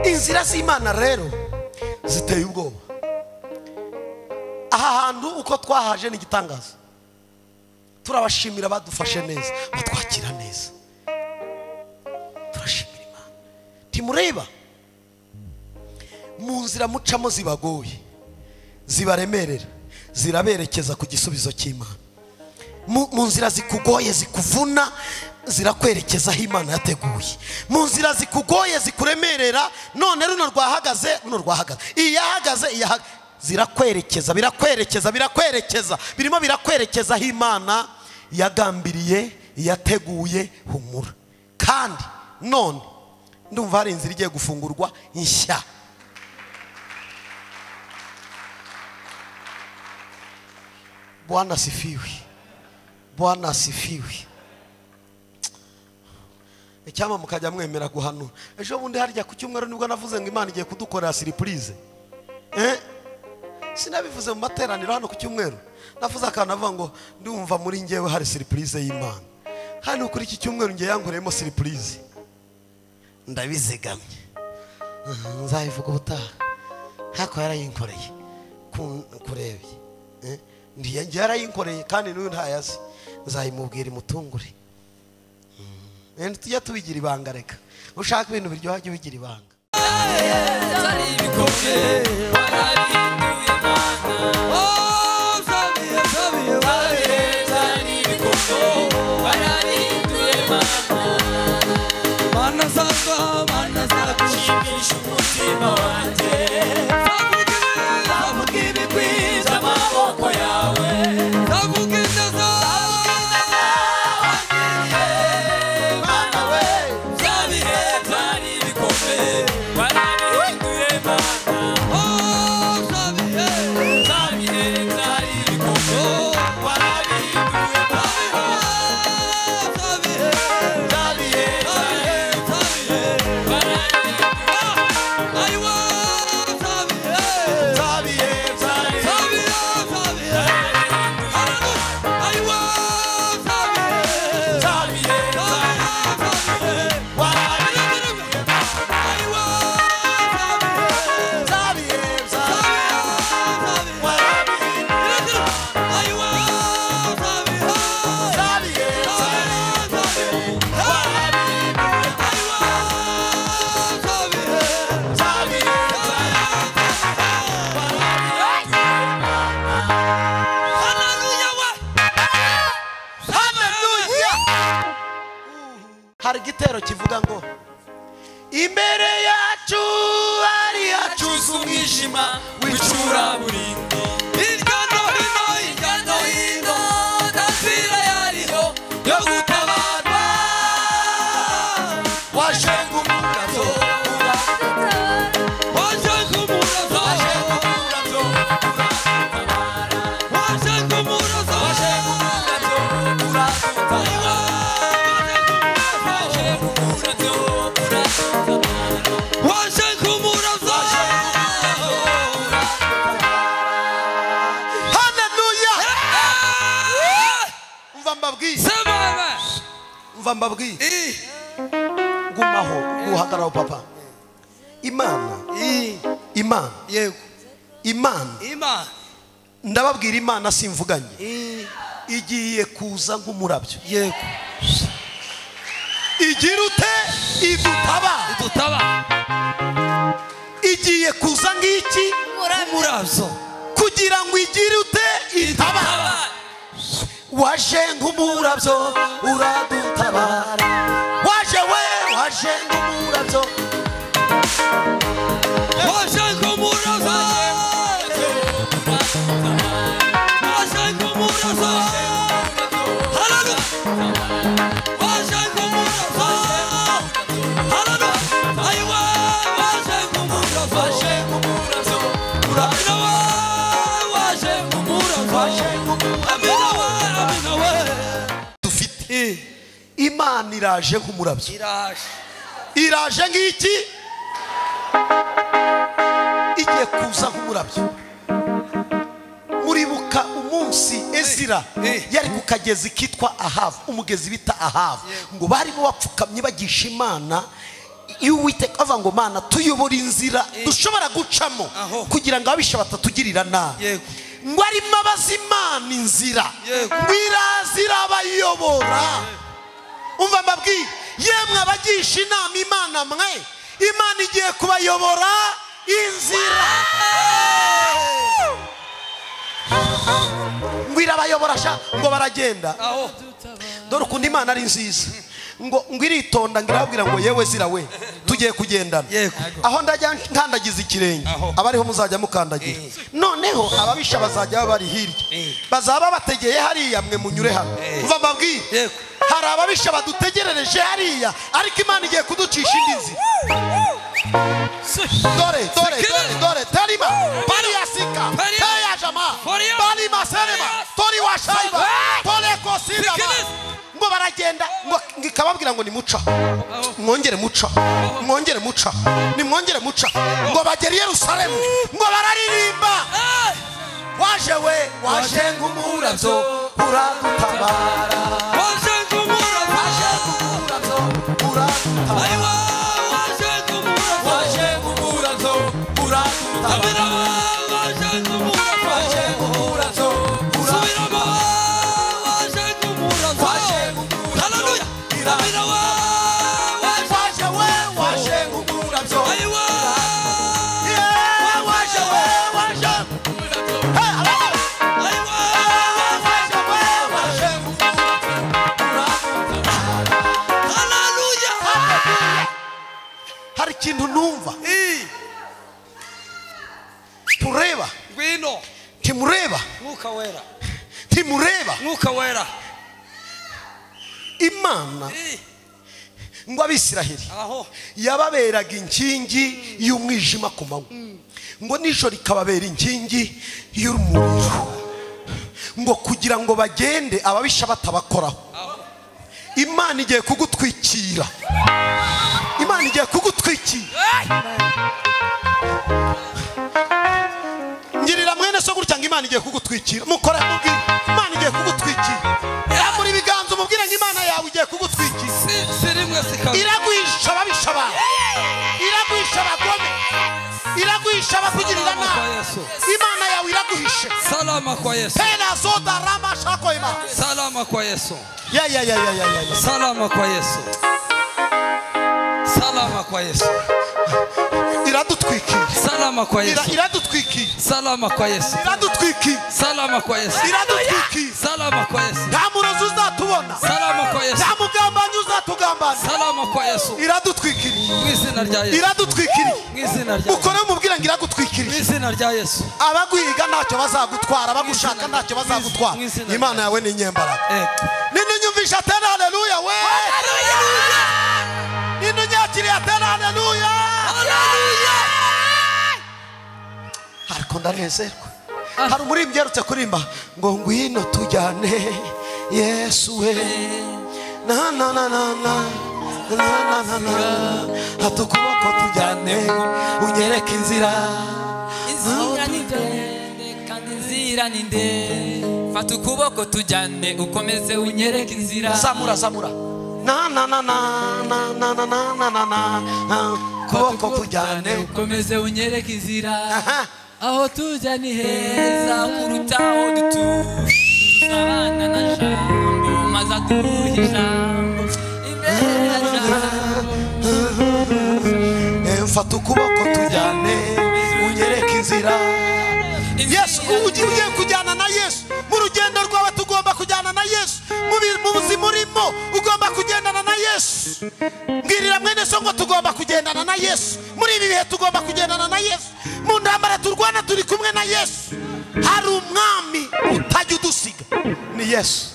Inzira z'Imana rero ziteye ubwoba. Aha hantu uko twahaje ni igitangaza. Turabashimira badufashe neza, batwakira neza. Turashimira Imana. Timureba mu nzira mucamo zibagoye, zibaremerera, ziraberekeza ku gisubizo cy'Imana. Mu nzira zikugoye zikuvuna, zirakwerekeza aho Imana yateguye. Mu nzira zikugoye zikuremerera, none runo rwahagaze, runo rwahagaze, iyahagaze, iyahagaze, zirakwerekeza, birakwerekeza, birakwerekeza, birimo birakwerekeza aho Imana yagambiriye, yateguye. Humura. Kandi none ndumva hari inzira igiye gufungurwa nshya. Bwana asifiwe, Bwana asifiwe. Icyama mukajya mwemera guhanura. Ejo bundi harya ku cyumweru nibwo navuze ngo Imana igiye kudukorera surprise. Sinabivuze mu materaniro hano ku cyumweru. Navuze akantu avuga ngo ndumva muri ngewe hari surprise y'Imana. Hano kuri iki cyumweru ngiye yankoreyemo surprise. Ndabizigamye. Nzayivuga ubutaha. Hako yarayinkoreye. Kurebye. Ndiye yarayinkoreye kandi n'uyu ntayazi. Nzayimubwira imutungure. Tujya tubigira ibanga, reka ushaka ibintu biryoha jya ubigira ibanga. Hari igitero kivuga ngo imbere yacu hari hacuze umwijima w'icuraburindi, hirya no hino, hirya no hino nta nzira yariho yo gutabarwa. Waje nk'umurabyo, waje nk'umurabyo, waje nk'umurabyo, waje nk'umurabyo, waje nk'umurabyo, uradutabara. Umva mbabwiye, gumaho guhagararaho papa. Imana, Imana, yego, Imana, Imana, ndababwira Imana simvuganye, igiye kuza nk'umurabyo. Yego, igira ute? Idutaba, idutaba. Igiye kuza ngiki? Umurabyo, kugira ngo igire ute? Itaba. Waje nk'umurabyo uradutabara, waje we, waje nk'umurabyo, waje nk'umurabyo, waje nk'umurabyo, haleluya, waje nk'umurabyo, haleluya, ayiwa, waje nk'umurabyo, waje nk'umurabyo, amina we, waje nk'umurabyo, waje nk'umurabyo, amina we, amina we. Dufite Imana iraje nk'umurabyo, iraje, iraje ngiki? Igiye kuza nk'umurabyo. Muribuka umunsi Ezira yari ku kagezi kitwa Ahava, umugezi bita Ahava, ngo barimo bapfukamye bagisha Imana y'Uwiteka, bavuga ngo Mana tuyobora inzira dushobora gucamo kugira ngo ababisha batatugirira nabi. Ngo arimo abaza Imana inzira, ngo iraza irabayobora. Umva mbabwiye, yemwe abagisha inama Imana mwe, Imana igiye kubayobora inzira. Ngo irabayobora sha, ngo baragenda. Dore ukuntu Imana ari nziza, ngo iritonda, ngo irababwira ngo yewe zira we, tugiye kugendana, aho ndajya nkandagiza ikirenge abariho muzajya mukandagira. Noneho ababisha bazajya bari hirya, bazaba bategeye hariya, mwe munyure hano. Umva mbabwiye, hari ababisha badutegerereje hariya, ariko Imana igiye kuducisha indi nzira. Dore, dore, dore, dore, terima, pariasika, teyajama, parima serema, tori washaiba, tore kosidama. Ngo baragenda, ngo ikababwira ngo ni muca, mwongere muca, mwongere muca, nimwongere muca, ngo bagere i Yerusalemu, ngo bararirimba. Waje we, waje nk'umurabyo uradutabara, waje nk'umurabyo, waje nk'umurabyo uradutabara, waje nk'umurabyo, waje nk'umurabyo uradutabara, waje nk'umurabyo, waje nk'umurabyo, subiramo, waje nk'umurabyo, waje nk'umurabyo, haleluya, amina we, waje we, waje nk'umurabyo, ayiwa, Ngwino. Ntimureba. Mwuka wera. Ntimureba. Mwuka wera. Imana ngo Abisiraheli yababeraga inkingi y'umwijima ku manywa, ngo nijoro ikababera inkingi y'umuriro, ngo kugira ngo bagende ababisha batabakoraho. Imana igiye kugutwikira. Imana igiye kugutwikira. Ngirira mwene so gutya ngo Imana igiye kugutwikira. Mukora mubwire Imana igiye kugutwikira. Muri biganza umubwire ngo Imana yawe igiye kugutwikira. Iragwisha ababisha bawe. Iragwisha abagome. Iragwisha abakugirira nabi. Imana yawe iraguhishe. Salama kwa Yesu. Tena zoda rama shako ima. Salama kwa Yesu. Ya ya ya ya ya ya. Salama kwa Yesu. Salama kwa Yesu. Iradutwikira. Salama kwa Yesu. Iradutwikira. Salama kwa Yesu. Iradutwikira. Salama kwa Yesu. Iradutwikira. Salama kwa Yesu. Nta murozi uzatubona. Salama kwa Yesu. Nta mugambanyi uzatugambana. Salama kwa Yesu. Iradutwikira. Mu izina rya Yesu. Iradutwikira. Mu izina rya Yesu. Mukore mubwira ngo iragutwikira. Mu izina rya Yesu. Abagwiga ntacyo bazagutwara, abagushaka ntacyo bazagutwara. Imana yawe ni inyembaraga. Ninyumvisha tena haleluya we. Haleluya. Ninyakiriye tena haleluya. Haleluya. Ariko ndanezerwa. Hari umuririmbyi yarutse kurimba ngo ngwino tujyane Yesu we. Na na na na na na na na. Hatukuboko tujyane unyereke inzira. Inzira ni ndende kandi inzira ni ndende. Fata ukuboko tujyane ukomeze unyereke inzira. Zamura zamura. Na na na na na na na na na na. Kuboko tujyane ukomeze unyereke inzira. Aho tujya ni heza kuruta aho dutuye. Abana na jambo maze aduha ijambo imbere ya jambo. Mfata ukuboko tujyane unyereke inzira. Yesu ugiye kujyana na Yesu mu rugendo rwawe, tugomba kujyana na Yesu mu buzima urimo, ugomba kugendana na Yesu. Mbwirira mwene so ngo tugomba kugendana na Yesu muri ibi bihe, tugomba kugendana na Yesu mu ntambara turwana, turi kumwe na Yesu. Hari umwami utajya udusiga ni Yesu.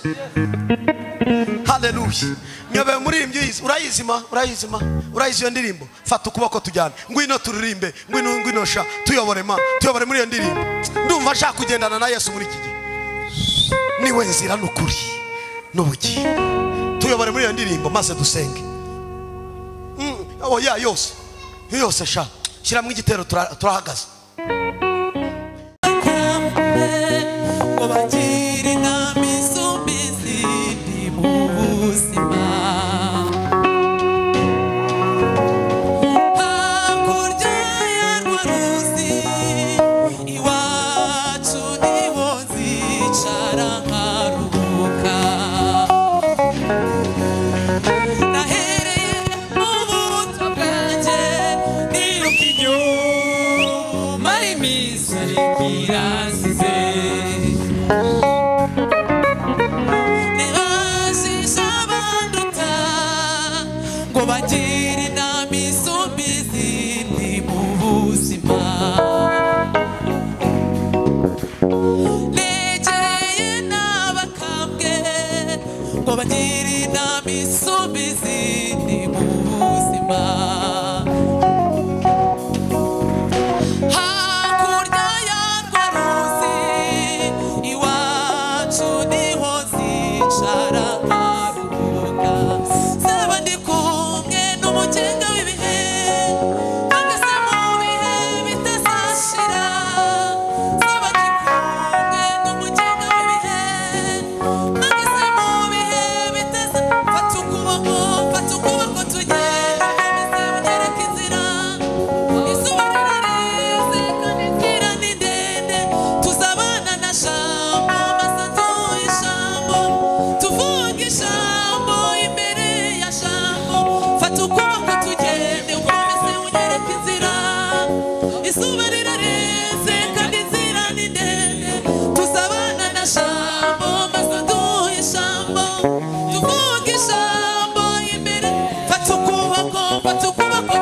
Haleluya. Nyobe muririmbyi urayizima, urayizima, urayizi iyo ndirimbo. Fata ukuboko tujyane, ngwino turirimbe, ngwino ngwino sha tuyobore ma, tuyobore muri iyo ndirimbo. Ndumva nshaka kugendana na Yesu muri iki gihe. Niwe nzira n'ukuri n'ubugingo. Tuyobore muri iyo ndirimbo maze dusenge. Oya yose yose sha shyiramo igitero, turahagaze.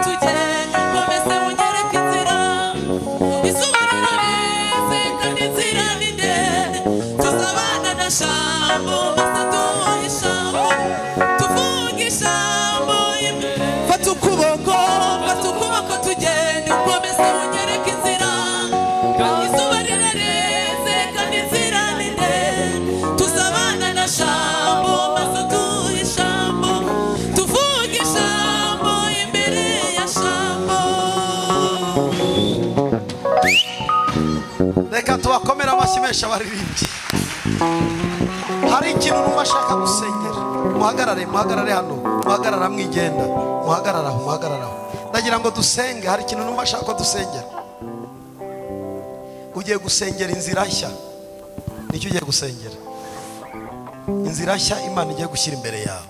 Tugende, komeze unyereke inzira. Izuba rirarenze. Jambo, maze duhe ijambo, tuvuge ijambo imbere. Fata ukuboko tugende, ukomeze unyereke inzira. Izuba rirareze kandi inzira ni ndende, tuzabana na Jambo, maze duhe ijambo, tuvuge ijambo imbere ya Jambo. Reka tubakomere amashyi menshi abaririmbyi. Hari ikintu numva ashaka gusengera. Muhagarare, muhagarare hano, muhagarara mwigenda, muhagarara aho, muhagarara aho. Ndagira ngo dusenge, hari ikintu numva ashaka ko dusengera. Ugiye gusengera inzira nshya. Nicyo ugiye gusengera. Inzira nshya Imana igiye gushyira imbere yawe.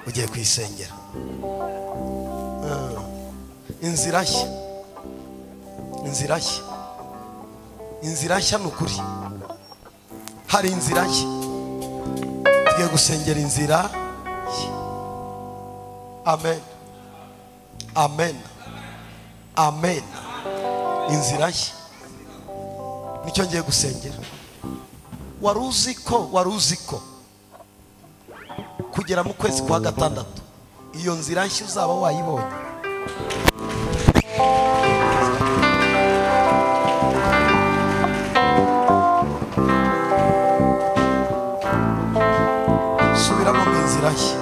Ugiye kuyisengera. Inzira nshya. Inzira nshya. Inzira nshya ni ukuri. Hari inzira nshya. Tugiye gusengera inzira nshya. Amen. Amen. Amen. Inzira nshya. Nicyo ngiye gusengera. Wari uzi ko kugera mu kwezi kwa gatandatu iyo nzira nshya uzaba wayibonye. Subiramo mu inzira nshya.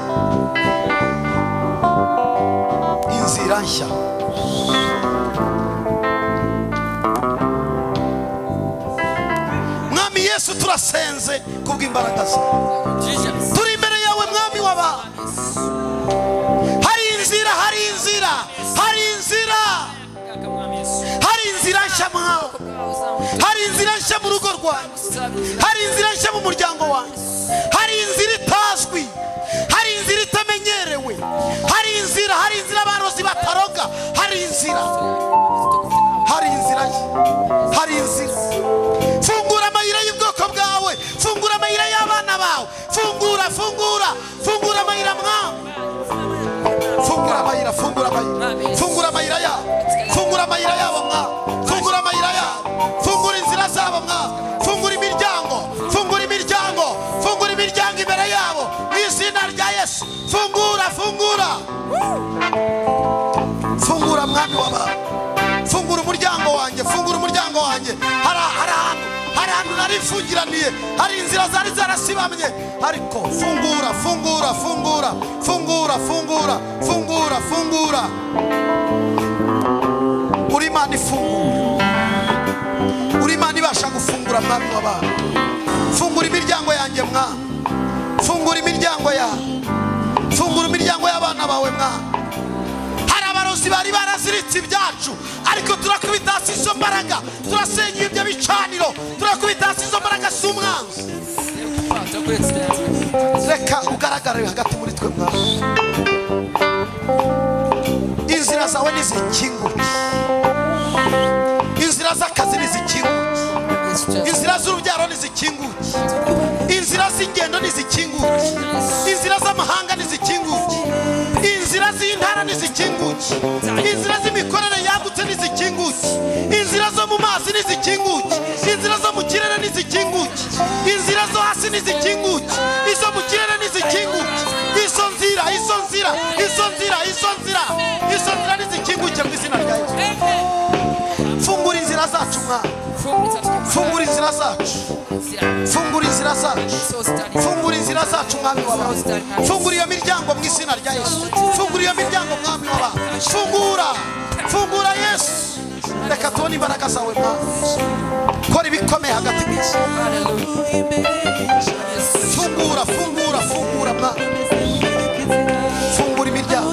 Inzira nshya. Mwami Yesu, turasenze kubw'imbaraga zawe. Turi imbere yawe Mwami w'abantu. Hari inzira, hari inzira, hari inzira. Hari inzira nshya mwawe. Hari inzira nshya mu rugo rwanjye. Hari inzira nshya mu muryango wanjye. Hari inzira itazwi. Hari inzira itamenyerewe. Hari inzira, hari inzira abarozi bataroga. Hari inzira. Hari inzira nshya. Hari inzira. Fungura amayira y'ubwoko bwawe. Fungura amayira y'abana bawe. Fungura, fungura, fungura amayira mwawe. Fungura amayira, fungura amayira. Fungura amayira yabo. Fungura amayira yabo mwawe. Fungura amayira yabo. Fungura inzira zabo mwawe. Fungura imiryango. Fungura imiryango. Fungura imiryango imbere yabo. Mu izina rya Yesu. Fungura, fungura. Fungura mwami w'abantu. Fungura umuryango wanjye, fungura umuryango wanjye. Hari ahantu nari mfungiraniye, hari inzira zari zarasibamye, ariko fungura, fungura, fungura, fungura, fungura, fungura, fungura. Uri Imana ifungura. Uri Imana ibasha gufungura mwami w'abantu. Fungura imiryango yanjye mwana. Fungura imiryango yawe. Fungura imiryango y'abana bawe mwana. Abarozi bari baraziritse ibyacu, ariko turakubita hasi izo mbaraga, turasenya ibyo bicaniro, turakubita hasi izo mbaraga z'umwanzi. Reka ugaragare hagati muri twe mwana. Inzira zawe nizikinguke. Inzira z'akazi nizikinguke. Inzira z'urubyaro nizikinguke. Inzira z'ingendo nizikinguke. Inzira z'amahanga nizikinguke. Inzira z'intara nizikinguke. Inzira z'imikorere yagutse nizikinguke. Inzira zo mu mazi nizikinguke. Inzira zo mu kirere nizikinguke. Inzira zo hasi nizikinguke. Izo mu kirere nizikinguke. Izo nzira, izo nzira, izo nzira, izo nzira, izo nzira nizikinguke mu izina rya Yesu. Fungura inzira zacu mwana. Fungura inzira zacu. Fungura inzira zacu. Fungura inzira zacu mwami w'abantu. Fungura iyo miryango mu izina rya Yesu. Fungura iyo miryango mwami w'abantu. Fungura, fungura Yesu. Reka tubone imbaraga zawe mwana. Kora ibikomeye hagati mu isi. Fungura, fungura, fungura mwana. Fungura imiryango.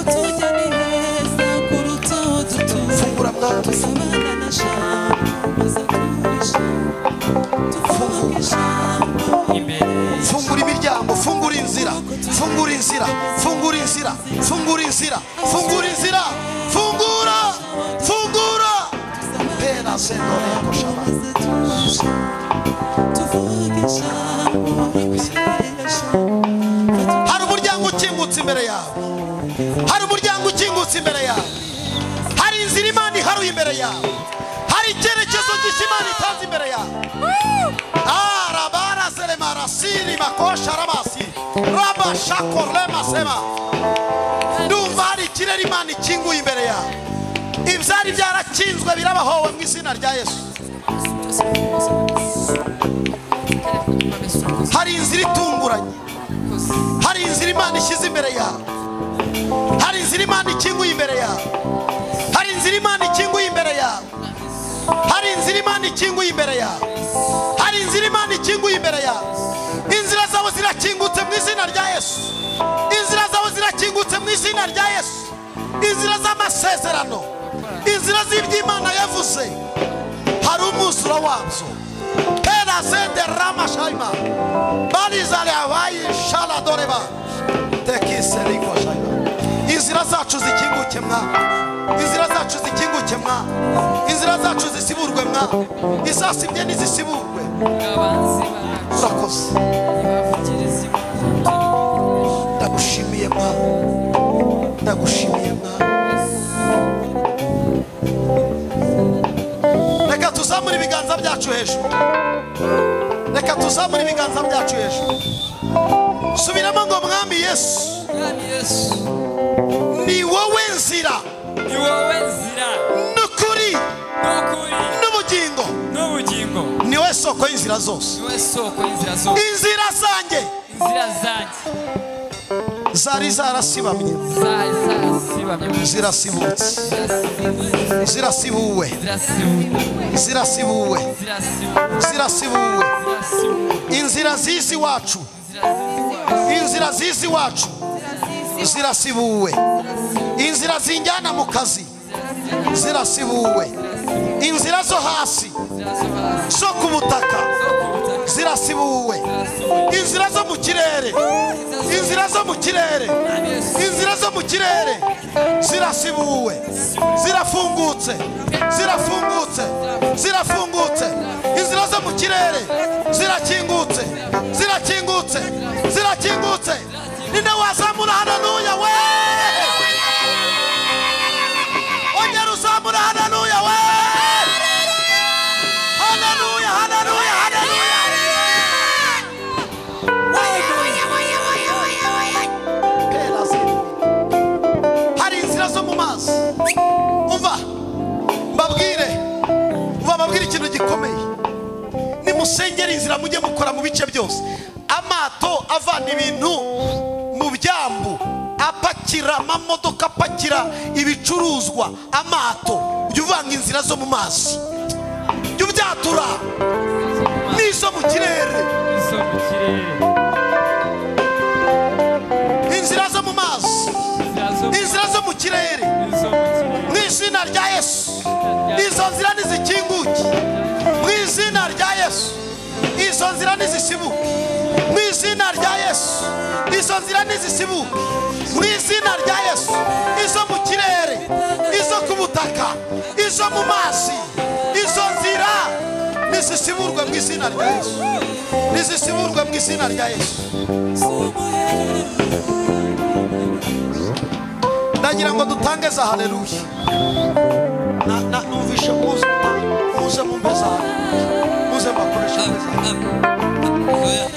Fungura mwana. Fungura imiryango, fungura inzira, fungura inzira, fungura inzira, fungura inzira, fungura inzira, fungura, fungura. Pera sendore koshaba. Hari umuryango ukingutse imbere yawe. Hari umuryango ukingutse imbere yawe. Hari inzira Imana iharuye imbere yawe. Hari icyerekezo gishya Imana itanze imbere yawe. Arabara selemara Siri makosha rabasi raba shakorlema sema. Ndumva hari ikirere Imana ikinguye imbere yawe. Ibyari byarakinzwe birabahowe mu izina rya Yesu. Hari inzira itunguranye, hari inzira Imana ishyize imbere yawe, hari inzira Imana ikinguye imbere yawe, hari inzira Imana ikinguye imbere yawe, hari inzira Imana ikinguye imbere yawe, hari inzira Imana ikinguye imbere yawe. Inzira zawe zirakingutse mu izina rya Yesu. Inzira zawe zirakingutse mu izina rya Yesu. Inzira z'amasezerano, inzira z'iby'Imana yavuze, hari umwuzuro wabyo. Pera zende rama shaima balizale abayi shala doreba tekiseriko shaima. Inzira zacu zikinguke mwa, inzira zacu zikinguke mwa, inzira zacu zisiburwe mwa, izasibye n'izisiburwe. Urakoze, ndagushimiye mwa, ndagushimiye mwa. Reka tuzamure ibiganza byacu hejuru, reka tuzamure ibiganza byacu hejuru. Subiramo ngo Mwami Yesu, ni wowe nzira, ni wowe nzira n'ukuri n'ubugingo, n'ubugingo, ni wowe soko y'inzira zose, ni wowe soko y'inzira zose. Inzira zanjye, inzira zanjye zari zarasibamye, zirasibutse, zirasibuwe, zirasibuwe, zirasibuwe. Inzira z'isi wacu, inzira z'isi wacu zirasibuwe. Inzira zinjyana mu kazi zirasibuwe. Inzira zo hasi zo ku butaka zirasibuwe. Inzira zo mu kirere, inzira zo mu kirere, inzira zo mu kirere zirasibuwe, zirafungutse, zirafungutse, zirafungutse. Inzira zo mu kirere zirakingutse, zirakingutse, zirakingutse. Ninde wazamura haleluya we? Ongera uzamura haleluya we! Haleluya, haleluya, haleluya. Hari inzira zo mu mazi. Umva mbabwire, umva mbabwire ikintu gikomeye. Nimusengera inzira mujye mukora mu bice byose. Amato avana ibintu mu byambu, apakira amamodoka, apakira ibicuruzwa, amato. Ujya uvanga inzira zo mu mazi, jya ubyatura n'izo mu kirere, inzira zo mu mazi, inzira zo mu kirere, mu izina rya Yesu. Izo nzira nizikinguke mu izina rya Yesu. Izo nzira nizisibuke mu izina rya Yesu. Izo nzira nizisibuke mu izina rya Yesu. Izo mu kirere, izo ku butaka, izo mu mazi, izo nzira nizisiburwe mu izina rya Yesu, nizisiburwe mu izina rya Yesu. Ndagira ngo dutange za haleluya. Numvishe muze, muze mumpe za haleluya, muze mbakoreshe za haleluya.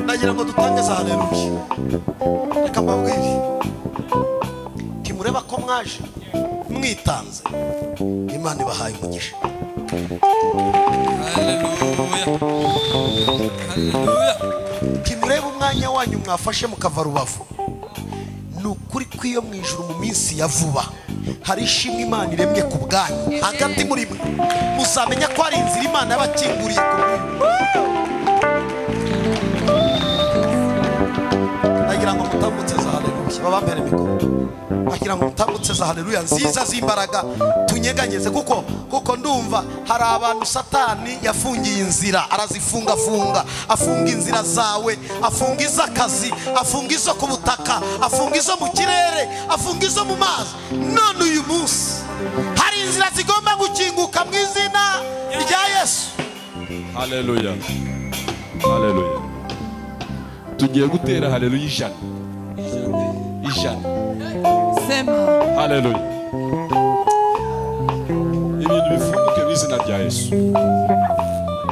Ndagira ngo dutange za haleluya. Reka mbabwire, ntimureba ko mwaje mwitanze, Imana ibahaye umugisha. Ntimureba umwanya wanyu mwafashe mukava Rubavu. Ni ukuri kw'iyo mu ijuru mu minsi ya vuba hari ishimwe Imana iremye ku bwanyu hagati muri mwe. Muzamenya ko hari inzira Imana yabakinguriye ku bwanyu. Ndagira ngo mutambutse za haleluya, babambere mikoro. Ndagira ngo mutambutse za haleluya nziza z'imbaraga, tunyeganyeze, kuko ndumva hari abantu Satani yafungiye inzira, arazifunga funga, afunga inzira zawe, afunga iz'akazi, afunga izo ku butaka, afunga izo mu kirere, afunga izo mu mazi. None uyu munsi hari inzira zigomba gukinguka mu izina rya Yesu. Haleluya, haleluya. Tugiye gutera haleluya ijana, ijana. Sema haleluya. Ibintu bifunguke mu izina rya Yesu.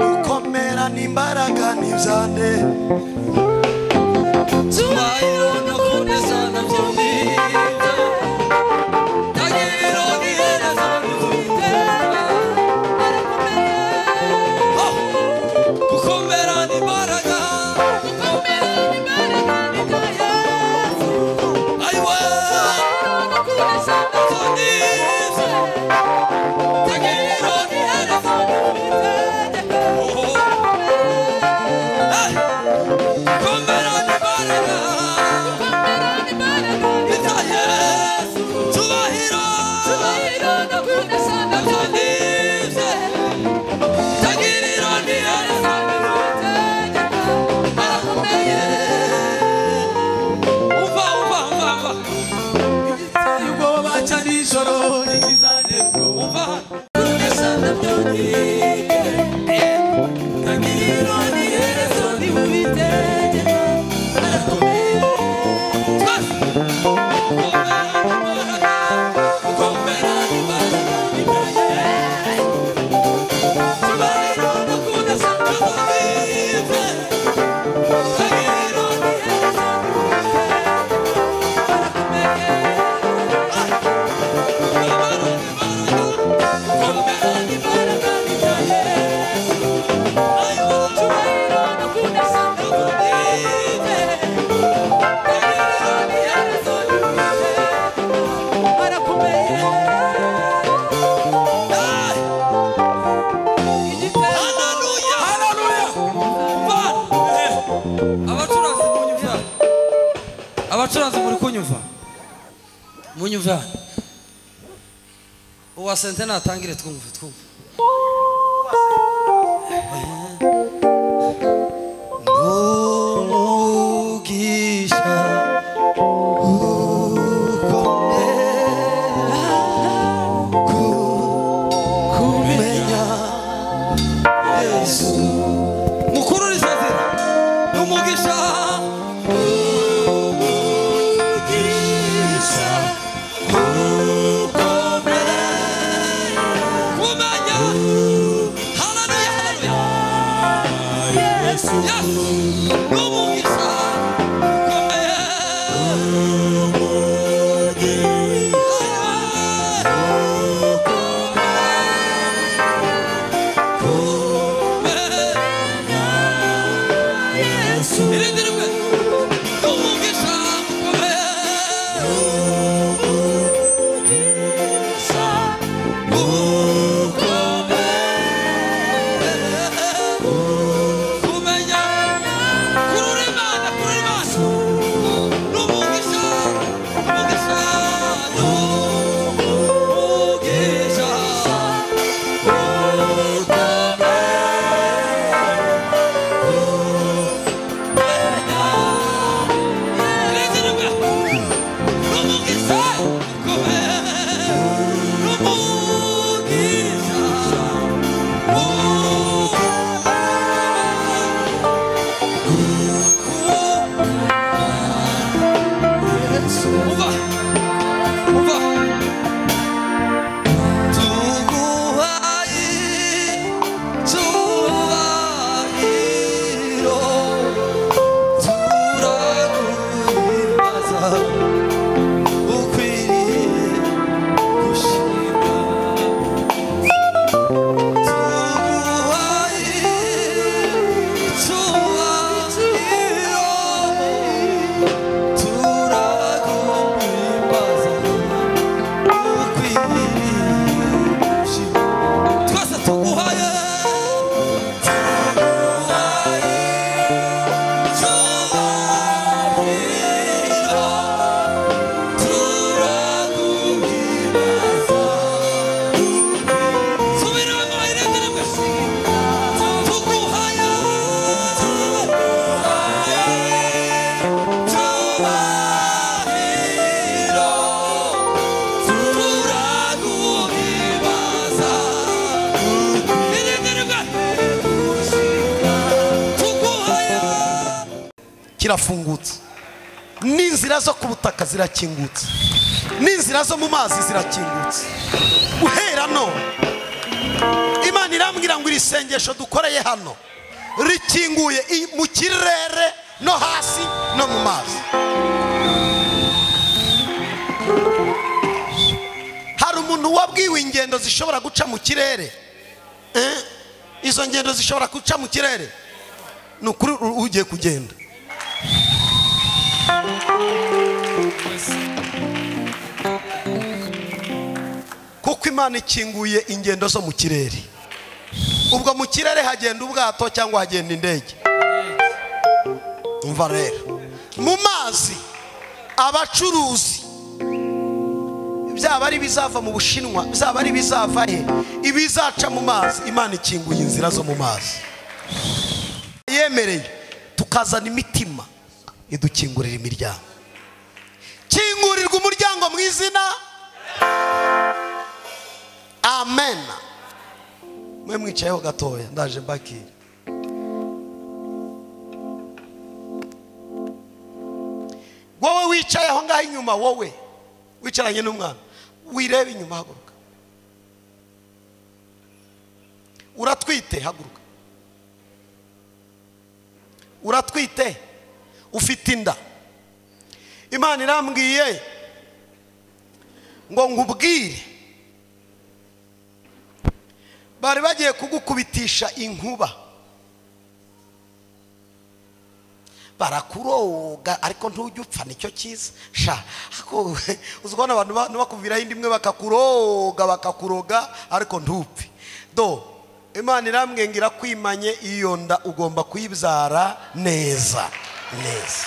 Gukomera n'imbaraga n'ibyane Abacuranzi muri kunyumva munyumva uwa sente natangire twumve twumve Umugisha ukomera kumenya Yesu mukuru rizazira umugisha kirafungutse, n'inzira zo ku butaka zirakingutse, n'inzira zo mu mazi zirakingutse. Guhera none Imana irambwira ngo iri sengesho dukoreye hano rikinguye mu kirere no hasi no mu mazi. Hari umuntu wabwiwe ingendo zishobora guca mu kirere? Izo ngendo zishobora guca mu kirere, ni ukuri ugiye kugenda. Kuko Imana ikinguye ingendo zo mu kirere. Ubwo mu kirere hagenda ubwato cyangwa hagenda indege. Umva rero, mu mazi abacuruzi, byaba ari bizava mu Bushinwa, byaba ari bizava he, ibizaca mu mazi, Imana ikinguye inzira zo mu mazi. Yemereye tukazana imitima idukingurira imiryango. Kingurirwa umuryango mu izina. Amen. Mwe mwicayeho gatoya, ndaje mbakira. Wowe wicaye aho ngaho inyuma, wowe wicaranye n'umwana, wirebe inyuma, haguruka. Uratwite, haguruka. Uratwite, ufite inda. Imana irambwiye ngo nkubwire, bari bagiye kugukubitisha inkuba, barakuroga ariko ntujya upfa, nicyo cyiza. Sha, uzikubona abantu bakuviraho indi imwe bakakuroga bakakuroga ariko ntupfe. Do Imana irambwiye ngo irakwimanye iyo nda, ugomba kuyibyara neza neza.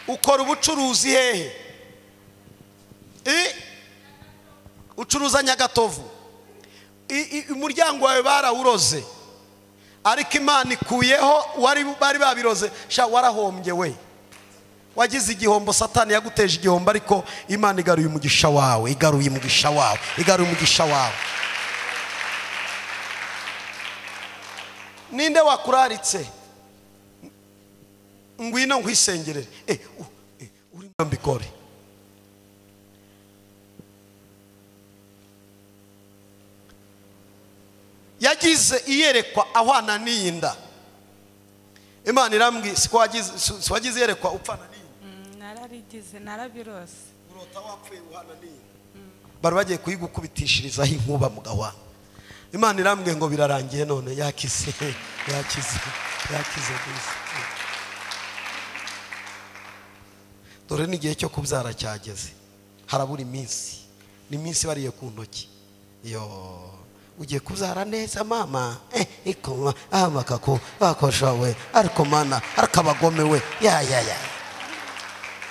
Ukora ubucuruzi hehe? Ucuruza Nyagatovu. Umuryango wawe barawuroze, ariko Imana ikuyeho bari babiroze. Sha, warahombye we, wagize igihombo, Satani yaguteje igihombo, ariko Imana igaruye umugisha wawe, igaruye umugisha wawe, igaruye umugisha wawe. Ninde wakuraritse? Ngwino nkwisengerere. Uri mbikore. Yagize iyerekwa ahwana n'iyinda. Imana irambwiye, si wagize iyerekwa upfana n'iyinda? Nararigize, narabirose. Urota wapfuye uhana n'iyinda. Bari bagiye kuyigukubitishirizaho inkuba mu gahwana. Imana irambwiye ngo birarangiye none, yakize, yakize, yakize gusa. Dore n'igihe cyo kubyara cyageze, harabura iminsi, ni iminsi bariye ku ntoki. Yo, ugiye kubyara neza mama, ikoma amakako bakosha we, ariko mana, ariko abagome we, ya ya ya.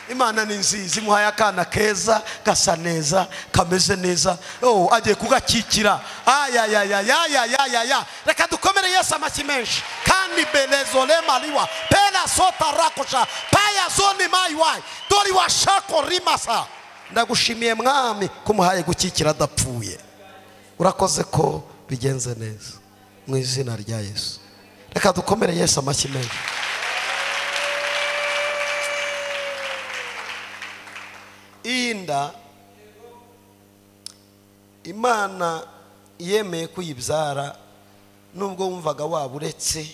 Imana ni nziza, imuhaye akana keza, gasa neza, kameze neza. Oh, agiye kugakikira. Aya ya ya ya ya ya ya ya. Reka dukomere Yesu amashyi menshi. Kandi belezole maliwa, pela sota rakosha, paya zoni maiwai, dori washako rimasa. Ndagushimiye mwami kumuhaye gukikira adapfuye. Urakoze ko bigenze neza mu izina rya Yesu. Reka dukomere Yesu amashyi menshi. Inda Imana yemeye kuyibyara, nubwo wumvaga waba uretse,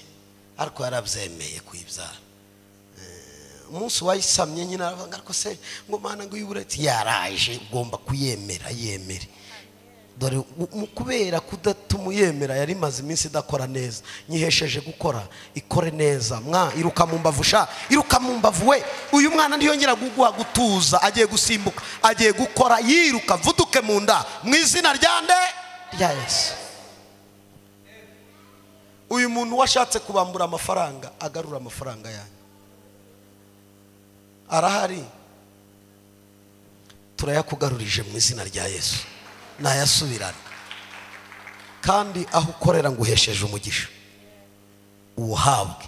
ariko yarabyemeye kuyibyara. Umunsi wayisamye nyine aravuga, ariko se ngo Mana ngo uyiburetse, yaraje, ugomba kuyemera, yemere. Dore kubera kudatuma uyemera, yari imaze iminsi idakora neza, nyihesheje gukora, ikore neza. Mwa iruka mu mbavu, sha, iruka mu mbavu we. Uyu mwana ntiyongera kuguha gutuza, agiye gusimbuka, agiye gukora yiruka, vuduke mu nda mu izina rya nde? Rya Yesu. Uyu muntu washatse kubambura amafaranga, agarura amafaranga yanyu. Arahari, turayakugarurije mu izina rya Yesu. Nayasubirana. Kandi aho ukorera nguhesheje umugisha, uwuhabwe.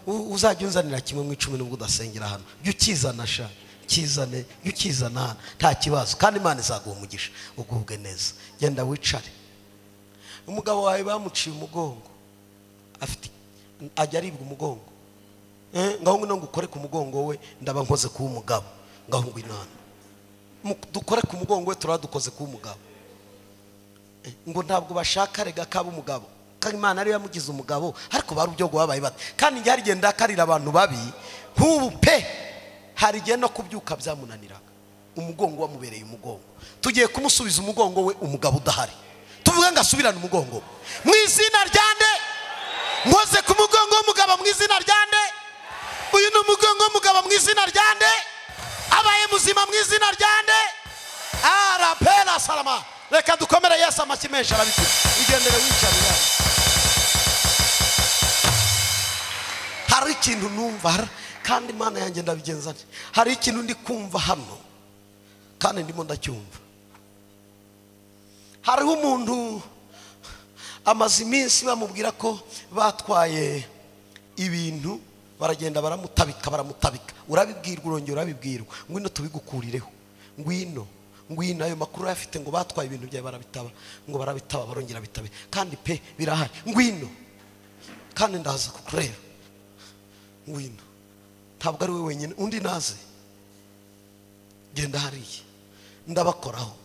Uzajya unzanira kimwe mu 10 nubwo udasengera hano, jya ukizana sha, kizane, jya ukizana hano, nta kibazo. Kandi Imana izaguha umugisha, ugubwe neza. Genda wicare. Umugabo wawe bamuciye umugongo, Afite ajya aribwa umugongo. Ngaho ngwino ngukore ku mugongo we, ndaba nkoze ku mugabo. Ngaho ngwino hano. Dukore ku mugongo we, turadukoze ku mugabo. Ngo ntabwo bashaka rega kaba umugabo. Kandi Imana ariyo yamugize umugabo, ariko barubyo babaye bate. Kandi njye hari ndakarira abantu babi nk'ubu pe, hari igihe no kubyuka byamunaniraga. Umugongo wamubereye umugongo. Tugiye kumusubiza umugongo we, umugabo udahari. Tuvuge ngo asubirane umugongo mu izina rya nde? Nkoze ku mugongo w'umugabo mu izina rya nde? Uyu ni umugongo w'umugabo mu izina rya nde? Abaye muzima mu izina rya nde? Arapera salama. Reka dukomere Yesu amashyi menshi arabikora. Igendere wicarira. Hari ikintu numva kandi Imana yanjye ndabigenza nte. Hari ikintu ndi kumva hano kandi ndimo ndacyumva. Hariho umuntu amaze iminsi bamubwira ko batwaye ibintu, baragenda baramutabika baramutabika. Urabibwirwa urongera urabibwirwa, ngwino tubigukurireho, ngwino ngwino. Ayo makuru afite ngo batwaye ibintu byawe barabitaba, ngo barabitaba barongera bitabe, kandi pe birahari, ngwino kandi ndaza kukureba, ngwino. Ntabwo ari we wenyine, undi naze genda hariya ndabakoraho.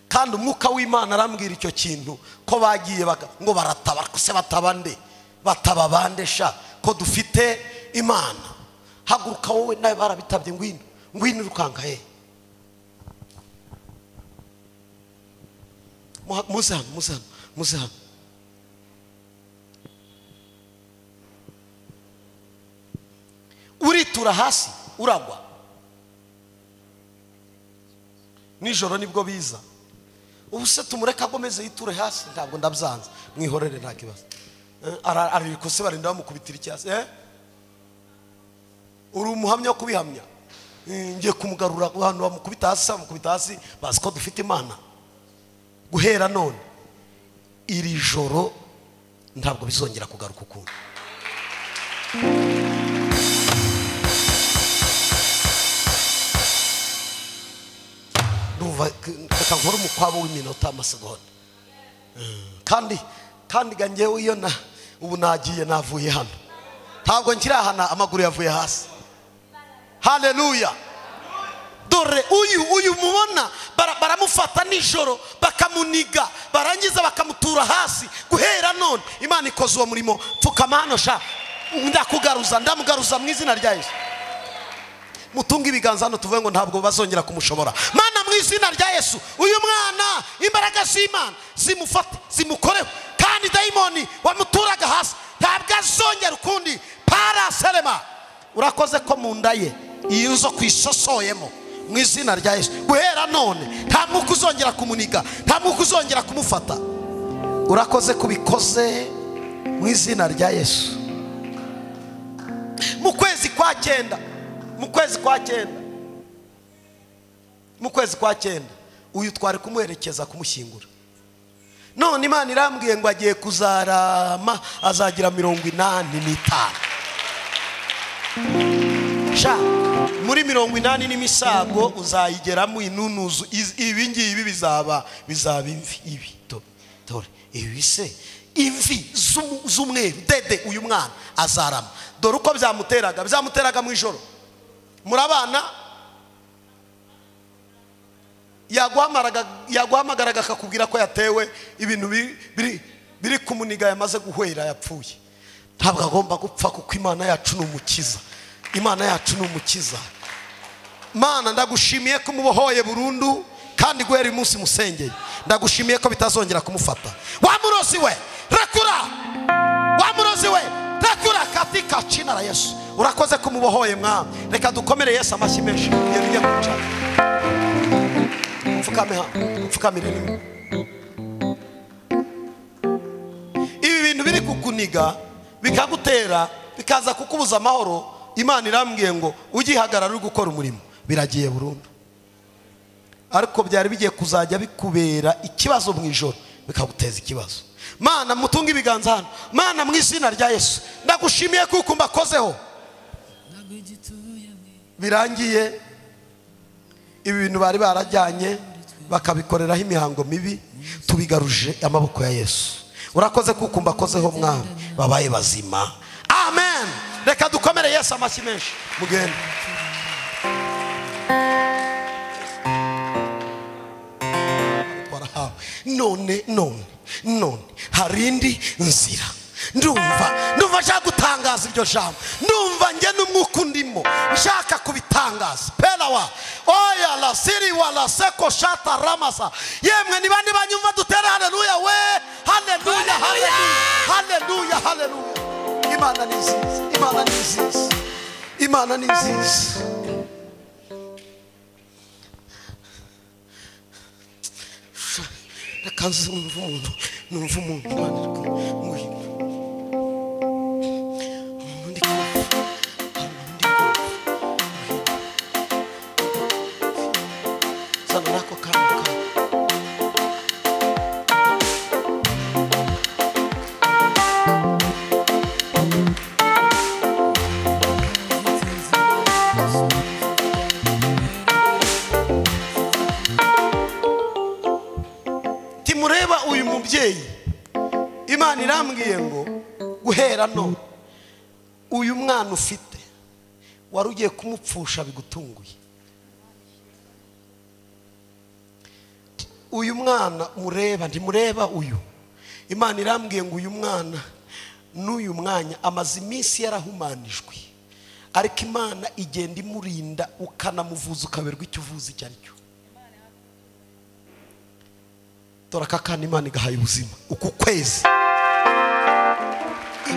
Kandi umwuka w'Imana arambwira icyo kintu ko bagiye ngo barataba, se bataba nde? Bataba bande sha ko dufite Imana. Haguruka wowe nawe barabitabye, ngwino ngwino rukanka he. Muze hano, muze hano, muze hano. Uritura hasi uragwa. Nijoro nibwo biza. Ubu se tumureka agomeze yiture hasi? Ntabwo ndabyanze, mwihorere nta kibazo. Ariko se barinda bamukubitira icyasi. Uri umuhamya wo kubihamya. Ngiye kumugarura abantu bamukubita hasi, bamukubita hasi, bazi ko dufite Imana. Guhera none iri joro ntabwo bizongera kugaruka ukundi. Ndumva reka nkore umukwabo w'iminota amasegonda. Kandi ngewe iyo na ubu nagiye navuye hano, ntabwo nkiri ahana, amaguru yavuye hasi. Haleluya. Dore uyu mubona baramufata nijoro bakamuniga, barangiza bakamutura hasi. Guhera none Imana ikoze uwo murimo. Pfukama hano sha, ndakugaruza, ndamugaruza mu izina rya Yesu. Mutunge ibiganza hano tuvuge ngo ntabwo bazongera kumushobora. Mana mu izina rya Yesu, uyu mwana imbaraga z'Imana zimufate zimukoreho, kandi dayimoni wamuturaga hasi ntabwo azongera ukundi. Paraselema, urakoze ko mu nda ye iyi nzo kwisosoyemo mu izina rya Yesu. Guhera none nta mwuka uzongera kumuniga, nta mwuka uzongera kumufata. Urakoze kubikoze mu izina rya Yesu. Mu kwezi kwa cyenda, mu kwezi kwa cyenda, mu kwezi kwa cyenda uyu twari kumuherekeza kumushyingura. None Imana irambwiye ngo agiye kuzarama, azagira 85. Sha muri 80 n'imisago uzayigeramo inunuzu. Ibi ngibi bizaba imvi. Ibi dore ibi se imvi z'umweru dede. Uyu mwana azarama. Dore uko byamuteraga mu ijoro. Murabana yaguhamagaraga akakubwira ko yatewe ibintu biri kumuniga, yamaze guhwera, yapfuye. Ntabwo agomba gupfa kuko Imana yacu ni umukiza. Imana yacu ni umukiza. Mana ndagushimiye ko umubohoye burundu, kandi guhera uyu munsi musengeye. Ndagushimiye ko bitazongera kumufata. Wa murozi we rekura, wa murozi we rekura katika jina la Yesu. Urakoze ko umubohoye mwami. Reka dukomere Yesu amashyi menshi. Ngiye kwicara. Mfukame hano, mfukamire rimwe. Ibi bintu biri kukuniga bikagutera bikaza kukubuza amahoro. Imana irambwiye ngo ugihagarara uri gukora umurimo biragiye burundu. Ariko byari bigiye kuzajya bikubera ikibazo mu ijoro, bikaguteza ikibazo. Mana mutunge ibiganza hano. Mana mu izina rya Yesu ndagushimiye kuko mbakozeho. Birangiye ibi bintu bari barajyanye bakabikoreraho imihango mibi, tubigaruje amaboko ya Yesu. Urakoze kuko mbakozeho mwami, babaye bazima. Amen. Reka dukomere Yesu amashyi menshi. Mugende. None none none harindi nzira. Ndumva nshaka gutangaza iryo jambo. Ndumva nge n'umwuka undimo nshaka kubitangaza. Pelawa oya la siri wala seko shata ramasa. Yemwe ni bandi banyumva dutere haleluya we. Haleluya, haleluya, haleluya, haleluya. Imana ni nziza, Imana ni nziza, Imana ni nziza. Reka nzumva umuntu, numva umuntu ngwino. Timureba uyu mubyeyi, Imana irambwiye ngo guhera no uyu mwana ufite wari ugiye kumupfusha bigutunguye. Uyu mwana mureba, ntimureba uyu. Imana irambwiye ngo uyu mwana n'uyu mwanya amaze iminsi yarahumanijwe, ariko Imana igenda imurinda, ukanamuvuza ukaberwa icyo uvuza icyo ari cyo. Dore aka kana Imana igahaye ubuzima uku kwezi,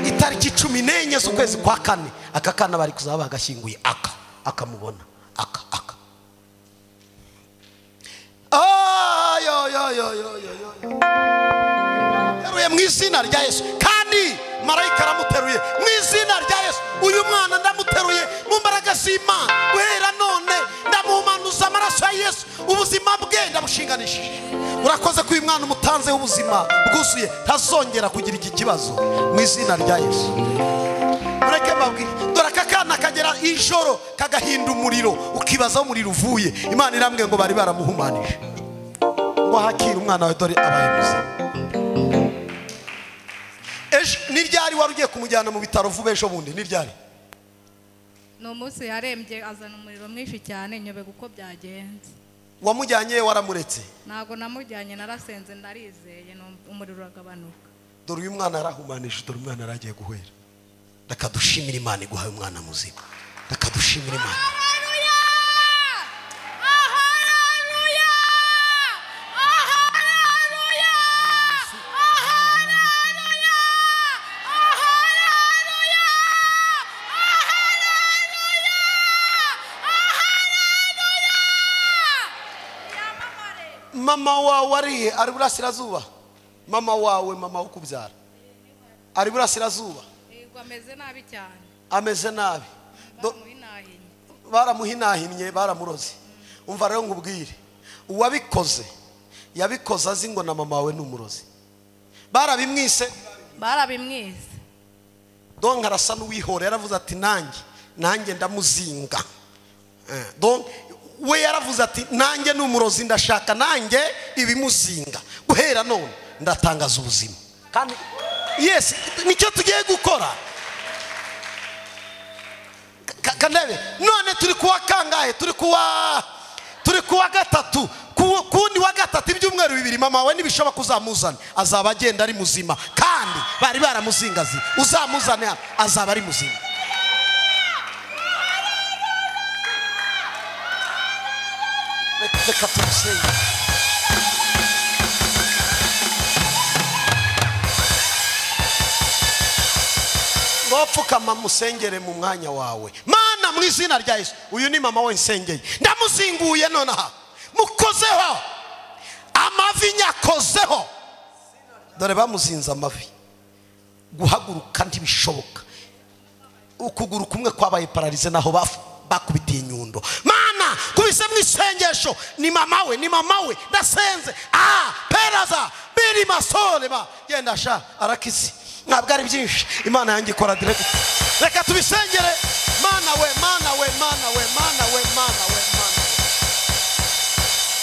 itariki 14 z'ukwezi kwa 4, aka kana bari kuzaba bagashyinguye. Aka akamubona aka aka ayo yo yo yo yo yo. Teruye mu izina rya Yesu. Kandi marayika aramuteruye mu izina rya Yesu. Uyu mwana ndamuteruye mu mbaraga z'Imana. Guhera none ndamumanuza amaraso ya Yesu, ubuzima bwe ndabushinganishije. Urakoze ko uyu mwana umutanzeho ubuzima bwuzuye, ntazongera kugira iki kibazo mu izina rya Yesu. Mureke mbabwire, dore aka kana kagera ijoro kagahinda umuriro, ukibaza aho umuriro uvuye. Imana irambwiye ngo bari baramuhumanije, ngo hakire umwana wawe, dore abaye muzima. Ejo ni ryari wari ugiye kumujyana mu bitaro vuba? Ejo bundi ni ryari? Ni umunsi yarembye azana umuriro mwinshi cyane, nyoberwa uko byagenze. Wamujyanye waramuretse? Ntabwo namujyanye, narasenze ndarizeye, umuriro uragabanuka. Dore uyu mwana yarahumanije, dore umwana yaragiye guhera. Reka dushimire Imana iguhaye umwana muzima. Reka dushimire Imana. Haleluya! Haleluya! Haleluya! Haleluya! Haleluya! Haleluya! Mama wawe ari ari burasirazuba? Mama wawe, mama ukubyara ari burasirazuba? Yego, ameze nabi cyane. Ameze nabi. Baramuhinahinnye, baramuroze. Umva rero nkubwire, uwabikoze yabikoze azi ngo na mama wawe ni umurozi. Barabimwise, barabimwise. Donc arasa n'uwihora, yaravuze ati nanjye ndamuzinga. Donc we yaravuze ati nanjye ni umurozi, ndashaka nanjye ibimuzinga. Guhera none ndatangaza ubuzima. Kandi yes, nicyo tugiye gukora. Kandebe, none turi kuwa kangahe? Turi kuwa gatatu. Kundi wa gatatu ibyumweru bibiri, mama we nibishoba kuzamuzana azaba agenda ari muzima. Kandi bari baramuzingazi, uzamuzane azaba ari muzima. Reka tumusenge. Ngopfukama musengere mu mwanya wawe. Mana mu izina rya Yesu, uyu ni mama we nsengeye, ndamuzinguye nonaha, mukozeho amavi, nyakozeho. Dore bamuzinze amavi, guhaguruka ntibishoboka, ukuguru kumwe kwabaye pararize, naho bakubitiye inyundo. Mana kubise mu isengesho, ni mama we, ni mama we, ndasenze. Peraza biri masole ba genda sha arakizi. Ntabwo ari byinshi, Imana yanjye ikora direct. Reka tubisengere. Mana we, mana we, mana we, mana we, mana we, mana we.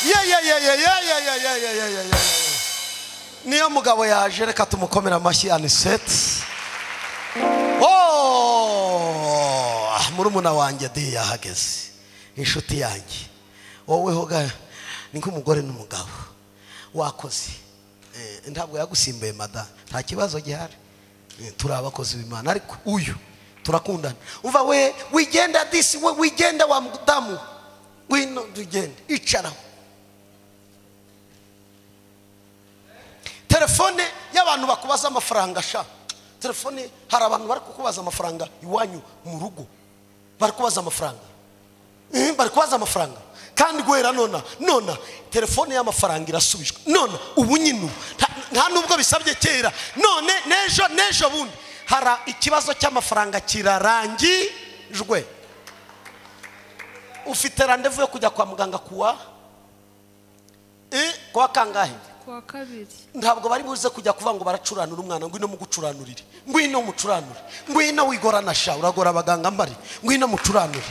Ye ye ye ye ye ye ye ye ye ye ye. Niyo mugabo yaje, reka tumukomera amashyi. Anisete, oh, murumuna wanjye di yahageze, inshuti yanjye. Wowe hoga ni nk'umugore n'umugabo wakoze. Ntabwo yagusimbuye mada, nta kibazo gihari. Turi abakozi b'Imana, ariko uyu turakundana. Umva we, wigenda disi we, wigenda wa mudamu, wino tugende, icaraho. Telefone y'abantu bakubaza amafaranga sha, telefone hari abantu bari kukubaza amafaranga iwanyu mu rugo, bari kubaza amafaranga, bari kubaza amafaranga. Kandi guhera nona telefone y'amafaranga irasubijwe nona ubu nyine, nta nubwo bisabye kera, none nejo bundi hari ikibazo cy'amafaranga kirarangijwe. Ufite rendez-vous yo kujya kwa muganga kuwa kangahe? Kuwa kabiri. Ntabwo bari buze kujya kuvuga ngo baracuranura umwana, ngwino mugucuranurire, ngwino mucuranure, ngwino wigorana sha, uragora abaganga mbari, ngwino mucuranure,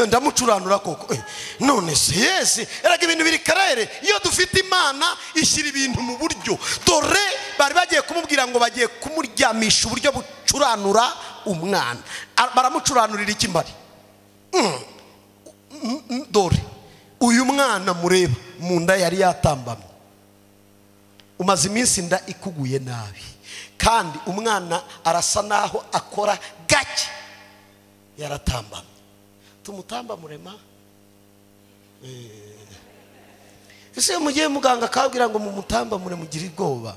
ndamucuranura koko. None se yesi, erega ibintu biri karere. Iyo dufite Imana ishyira ibintu mu buryo. Dore bari bagiye kumubwira ngo bagiye kumuryamisha uburyo bucuranura umwana, baramucuranurira iki mbari? Dore uyu mwana mureba mu nda yari yatambamye, umaze iminsi inda ikuguye nabi, kandi umwana arasa naho akora gake, yaratambamye. Tumutamba murema. Ese mugiye muganga akabwira ngo mumutamba mure mugire ubwoba,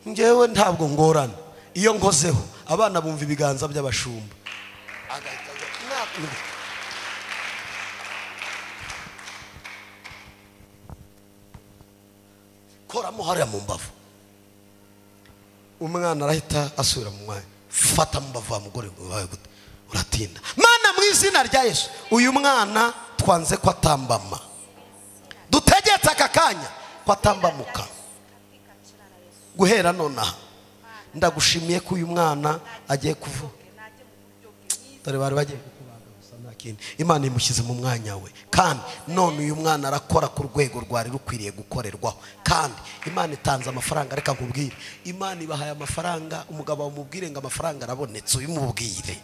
ngewe ntabwo ngorana, iyo nkozeho abana bumva ibiganza by'abashumba. Koramo hariya mu mbavu, umwana arahita asubira mu mwanya. Fata mu mbavu wa mugore wawe gute, uratinda. Mana mu izina rya Yesu, uyu mwana twanze ko atambama, dutegetse aka kanya ko atambamuka guhera nonaha. Ndagushimiye ko uyu mwana agiye kuvuka. Dore bari bagiye kukubaga gusa nta kindi. Imana imushyize mu mwanya we, kandi none uyu mwana arakora ku rwego rwari rukwiriye gukorerwaho. Kandi Imana itanze amafaranga, reka nkubwire, Imana ibahaye amafaranga, umugabo wamubwire ngo amafaranga arabonetse, uyimubwire.